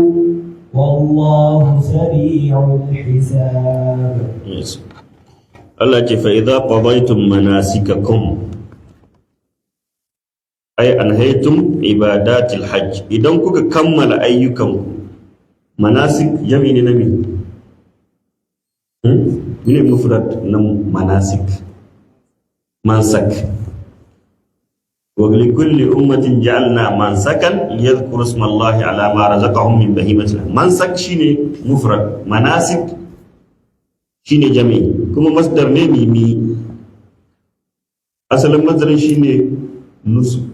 والله سريع الحساب. Yes. Allah ce, fa idza qadaytum manasikakum, ay anhaytum ibadatil hajj, idan kuka kammala ayyukanku. Manasik jami ne na me? Mene mufrad na manasik? Mansak. Wa likulli ummatin ja'alna mansakan liyadhkuru isma Allahi ala ma razaqahum min bahimatil. Mansak shine mufrad, manasik shine jami'i, kuma masdar ne mimi. Asalin masdarin shine nusuk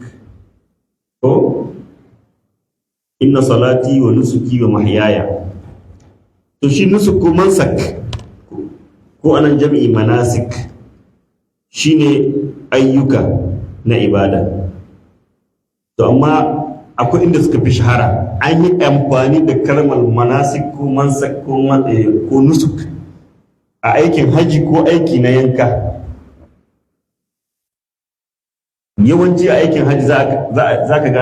ko? Inna salati wa nusuki wa mahyaya. To shi nusuk ko mansak ko anan jami'i manasik shine ayyuka na ibada. To amma akwai inda suka fi shahara an yi amfani da kalmar manasik ko mansak ko nusuk a aikin haji ko aiki na yanka. Yawanci a aikin haji za ka ga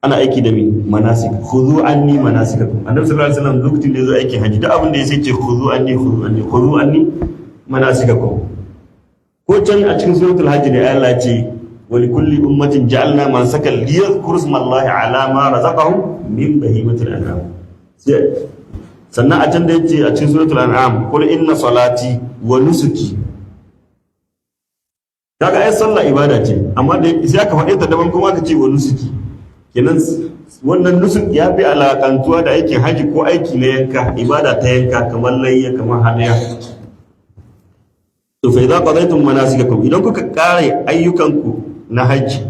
ana aiki da mi manasik. Khudhu anni manasikakum. Annabi sallallahu alaihi wasallam lokacin da ya zo aikin haji, duk abin da ya sai ce khudhu anni, khudhu anni, khudhu anni manasikakum. Ko can a cikin suratul hajj ne Allah ya ce wa likulli ummatin ja'alna mansakan liyadhkuru ismallahi ala ma razaqahum min bahimatil an'am. Sannan a can da yace a cikin suratul an'am, qul inna salati wa nusuki. Kaga ai sallah ibada ce, amma da sai aka faɗe ta daban kuma aka ce wa nusuki. Kenan wannan nusuk ya fi alakantuwa da aikin haji ko aiki na yanka, ibada ta yanka, kamar layya, kamar hadaya. To fa idza qadaytum manasikakum, idan kuka kare ayyukanku na haji,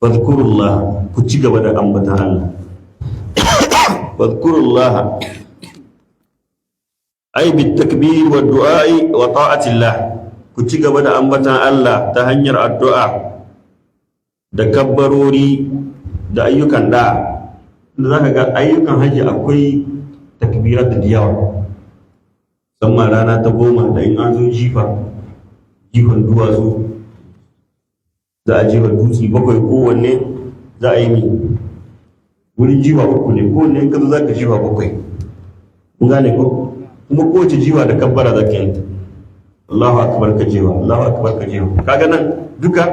fadhkurullah, ku ci gaba da ambatan Allah. Fadhkurullah ay bit takbir wa du'a'i wa ta'atillah, ku ci gaba da ambatan Allah ta hanyar addu'a da kabbarori da ayyukan da zaka ga ayyukan haji akwai takbirat da yawa, musamman rana ta 10 da in an zo jifa, jifan duwatsu, za a jefa dutse bakwai, kowanne za a yi mi wurin jifa uku ne, kowanne in ka zo za ka jifa bakwai. Kun gane ko? Kuma kowace jifa da kabbara za ka yi ta, Allahu akbar ka jefa, Allahu akbar ka jefa. Kaga nan duka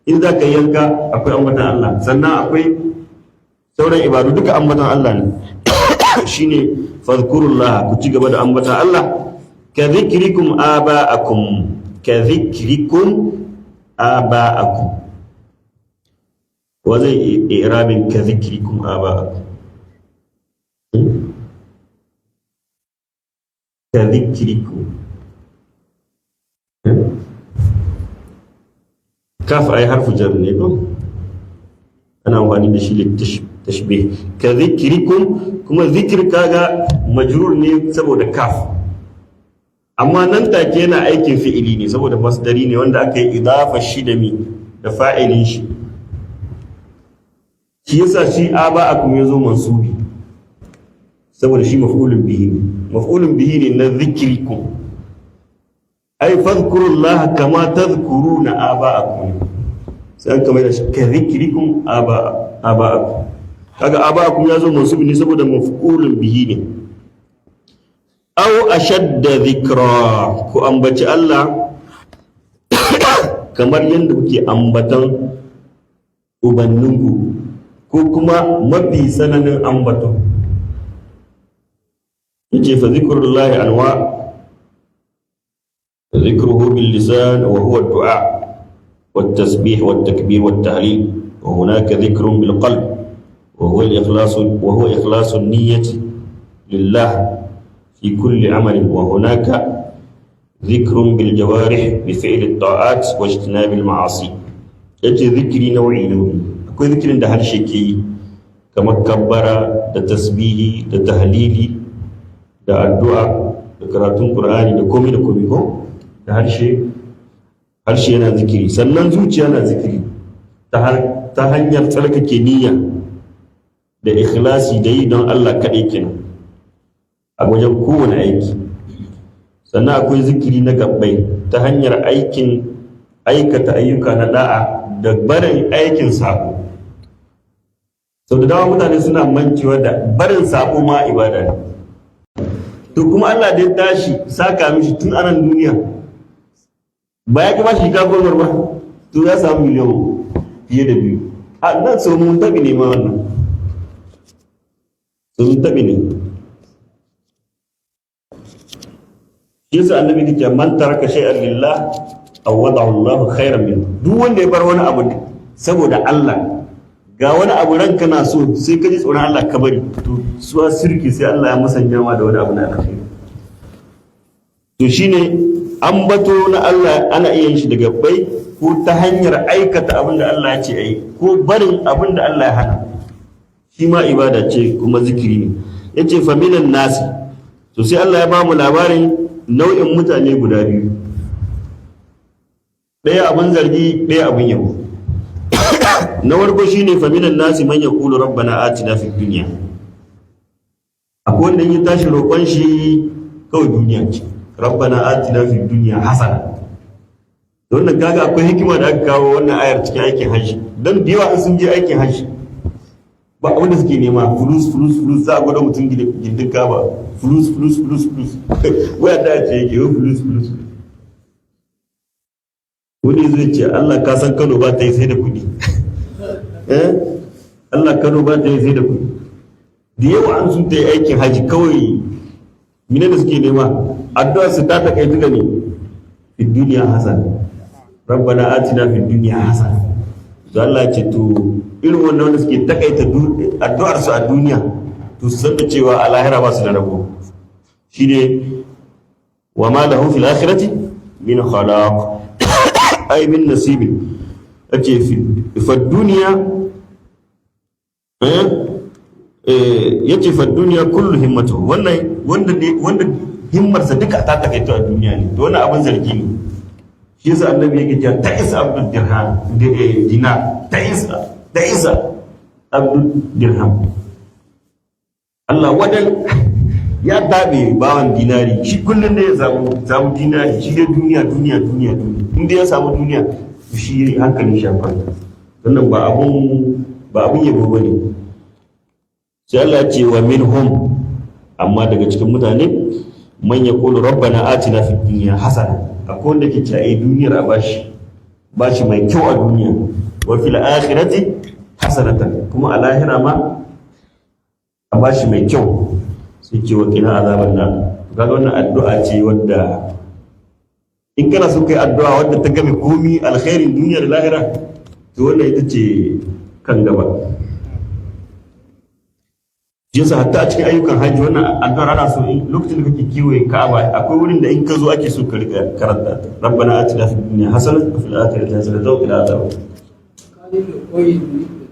in za ka yanka akwai ambatan Allah, sannan akwai sauran ibadu, duka ambatan Allah ne. Shine fadhkurullah, ku ci gaba da ambatan Allah, ka dhikrikum aba'akum, ka dhikrikum aba'akum. Wa zai i'rabin ka dhikrikum aba'akum? Ka dhikrikum. Kaf ai harfu jar ne ko? Ana amfani da shi tashbih. Ka dhikrikum, kuma zikir kaga majrur ne saboda kaf, amma nan take yana aikin fi'ili ne saboda masdari ne wanda aka yi idafa shi da mi da fa'ilin shi. Shi yasa shi aba'akum yazo mansubi, saboda shi maf'ulun bihi ne, maf'ulun bihi ne na zikrikum. Ai fadhkurullaha kama tadhkuruna aba'akum, sai an kamar da shi ka zikrikum aba'akum. Kaga aba'akum yazo mansubi ne saboda maf'ulun bihi ne. Aw ashadda dhikra, ku ambaci Allah kamar yadda kuke ambatan ubanninku, ko kuma mafi tsananin ambato. Yace fa zikrullahi anwa, zikruhu bil lisan wa huwa ad-du'a wat tasbih wat takbir wat tahlil, wa hunaka dhikrun bil qalb wa huwa al-ikhlas wa huwa ikhlasu an-niyyati lillah fi kulli amalin, wa hunaka dhikrun bil jawarih bi fi'li at-ta'at wa ijtinab al-ma'asi. Yace zikiri nau'i nau'i, akwai zikirin da harshe ke yi kamar kabbara da tasbihi da tahlili da addu'a da karatun Qur'ani da komai da komai, ko da harshe. Harshe yana zikiri, sannan zuciya na zikiri ta hanyar tsarkake niyya da ikhlasi da yi don Allah kaɗai kenan a wajen kowane aiki. Sannan akwai zikiri na gabbai ta hanyar aikin aikata ayyuka na da'a da barin aikin sabo. Sau da dama mutane suna mancewa da barin sabo ma ibada ne. To kuma Allah da ya tashi saka mishi tun anan duniya, ba ya ba shi gomar ba, to ya samu miliyan fiye da 2 a nan. Sau mun tabi ne ma wannan, sau mun tabi ne. Shi yasa Annabi yake cewa man taraka shay'an lillah awadahu Allah khairan min. Duk wanda ya bar wani abu saboda Allah, ga wani abu ranka na so, sai ka ji tsoron Allah ka bari, to suwa sirki sai Allah ya musanya ma da wani abu na alkhairi. To shine ambato na Allah, ana iya yin shi daga bai ko ta hanyar aikata abin da Allah ya ce ayi ko barin abin da Allah ya hana, shi ma ibada ce kuma zikiri ne. Yace fa minan nasi, to sai Allah ya ba mu labarin nau'in mutane guda biyu, ɗaya abin zargi, ɗaya abin yabo. Na farko shine fa minan nasi man yaqulu rabbana atina fid dunya. Akwai wanda in ya tashi roƙon shi kawai duniya ce, rabbana atina fid dunya hasana. Da wannan kaga akwai hikima da aka kawo wannan ayar cikin aikin hajji, dan da yawa in sun je aikin hajji ba abin da suke nema fulus, fulus, fulus. Za a gwada mutum gindin kaba, fulus, fulus, fulus, fulus. Waya ta ce yake wai fulus, fulus. Wani zai ce Allah ka san Kano ba ta yi sai da kuɗi, eh, Allah Kano ba ta yi sai da kuɗi. Da yawa an sun ta yi aikin haji kawai mine da suke nema, addu'a su ta takaitu da ne fi duniya hasana, rabbana atina fi dunya hasana. To Allah ya ce to irin wannan wanda suke takaita addu'ar su a duniya, to su san da cewa a lahira ba su da rabo. Shine wa ma lahu fil akhirati min khalaq, ay min nasibin. Ace fa duniya, eh yace fa duniya kullu himmatu. Wannan wanda ne wanda himmarsa duka ta takaito a duniya ne, to wannan abin zargi ne. Shi yasa Annabi yake cewa ta'isa abdul dirham, dinar, ta'isa, ta'isa abdul dirham. Allah wadan ya tabe bawan dinari. Shi kullum ne ya samu dinari, shi dai duniya, duniya, duniya, duniya. In dai ya samu duniya, to shi hankali shafa. Wannan ba abun yabo bane. Sai Allah ya ce wa minhum, amma daga cikin mutane, man yaqulu rabbana atina fid dunya hasana. Akwai wanda ke cewa eh, duniyar a bashi mai kyau a duniya, wa fil akhirati hasanatan, kuma a lahira ma a bashi mai kyau, sai ce wa qina azaban nar. Kaga wannan addu'a ce wadda in kana so kai addu'a wadda ta game komi alkhairin duniya da lahira, to wannan ita ce kan gaba. Shi yasa hatta a cikin ayyukan hajji wannan addu'ar ana so in lokacin da kake kewaye Ka'aba, akwai wurin da in ka zo ake so ka rika karanta ta, rabbana atina fid dunya hasanatan wa fil akhirati hasanatan wa qina azaban.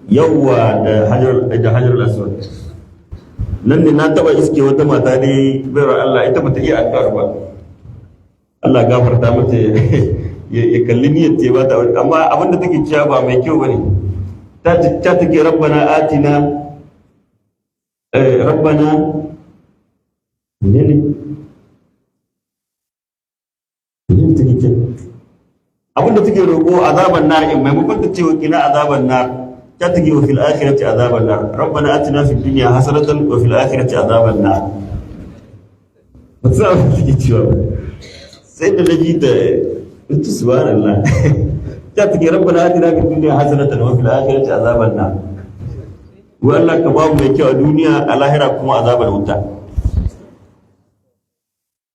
Yawwa, da hajarul aswad nan ne. Na taba iske wata mata dai, baiwar Allah, ita bata iya addu'ar ba. Allah gafarta mata, ya kalli niyyar ta ba ta, amma abinda take cewa ba mai kyau bane. Ta take rabbana atina, rabbana menene menene take ce, abinda take roƙo azaban nar, in maimakon ta ce wa qina azaban nar, ta take wa fil akhirati azaban nar, rabbana atina fid dunya hasanatan wa fil akhirati azaban nar. Ba ta abin da take cewa ba. Sai da naji ta ita subhanallah, ta take rabbana atina fid dunya hasanatan wa fil akhirati azaban nar. Wa Allah ka bamu mai kyau a duniya, a lahira kuma azabar wuta.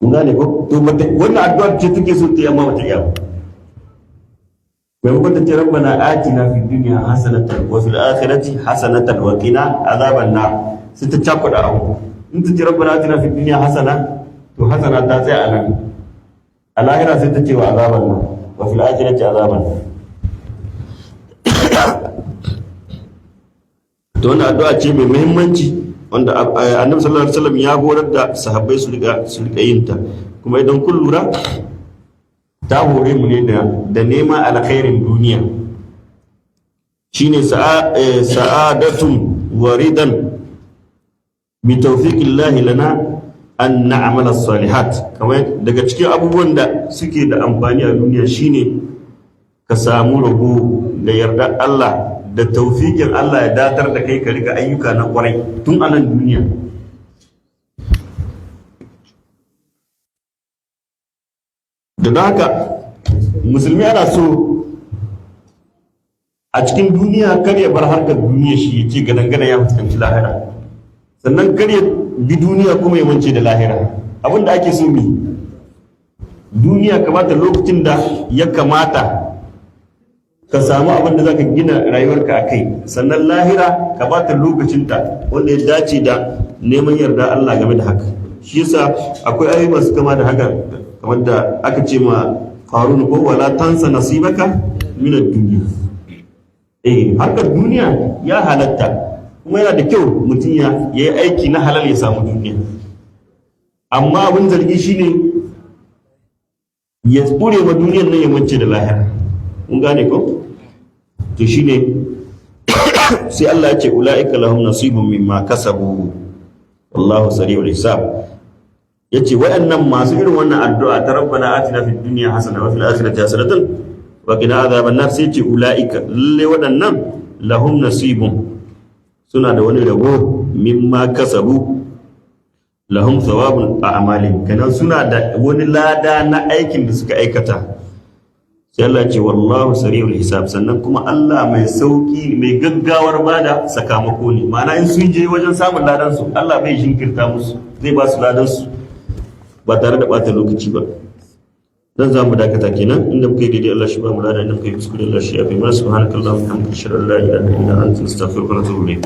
Kun gane ko? To wannan addu'ar ce take so ta yi, amma bata iya ba. Maimakon ta ce "Rabbana atina fid dunya hasanatan wa fil akhirati hasanatan wa qina azaban nar", sai ta cakuɗa abu. In ta ce "Rabbana atina fid dunya hasana", to hasana ta tsaya a nan. A lahira sai ta ce wa azaban nar, wa fil akhirati azaban nar. To wannan addu'a ce mai muhimmanci wanda Annabi sallallahu alaihi wasallam ya horar da sahabbai su rika yin ta. Kuma idan kun lura, ta hore mu ne da nema alkhairin duniya, shine sa'adatun wa ridan bi tawfiqillahi lana an na'mala salihat. Kamar daga cikin abubuwan da suke da amfani a duniya shine ka samu rabo da yarda Allah da tawfiqin Allah, ya datar da kai ka riga ayyuka na kwarai tun a nan duniya. Da haka musulmi ana so a cikin duniya kar ya bar harkar duniya shi ya ce gadan ya fuskanci lahira, sannan kar ya bi duniya kuma ya mance da lahira. Abin da ake so mi duniya kamata lokacin da ya kamata ka samu abin da zaka gina rayuwarka a kai, sannan lahira ka bata lokacinta wanda ya dace da neman yarda Allah game da haka. Shi yasa akwai ayoyi masu kama da haka, kamar da aka ce ma Qarun ko "Wala tansa nasibaka min ad-dunya". Harkar duniya ya halatta, kuma yana da kyau mutum ya yi aiki na halal ya samu duniya, amma abin zargi shine ya tsure ma duniyar nan ya mance da lahira. Mun gane ko? To shine sai Allah ya ce "Ula'ika lahum nasibun mimma kasabu, wallahu sari'ul hisab". Yace waɗannan masu irin wannan addu'a ta "Rabbana atina fid dunya hasana wa fil akhirati hasanatan wa qina adhaban nar", sai ce "Ula'ika", lalle waɗannan, "lahum nasibun", suna da wani rabo, "mimma kasabu", "lahum thawabun a'malin", kenan suna da wani lada na aikin da suka aikata. Sai Allah ce "Wallahu sari'ul hisab". Sannan kuma Allah mai sauki, mai gaggawar bada sakamako ne, ma'ana in sun je wajen samun ladan su, Allah bai jinkirta musu, zai ba su ladan su ba tare da bata lokaci ba. Dan za mu dakata kenan. Inda muka yi daidai, Allah shi ba mu lada. Inda muka yi kuskure, Allah shi ya fi mana. Subhanakallahumma wa bihamdika, ashhadu an la ilaha illa anta, astaghfiruka wa atubu ilayk.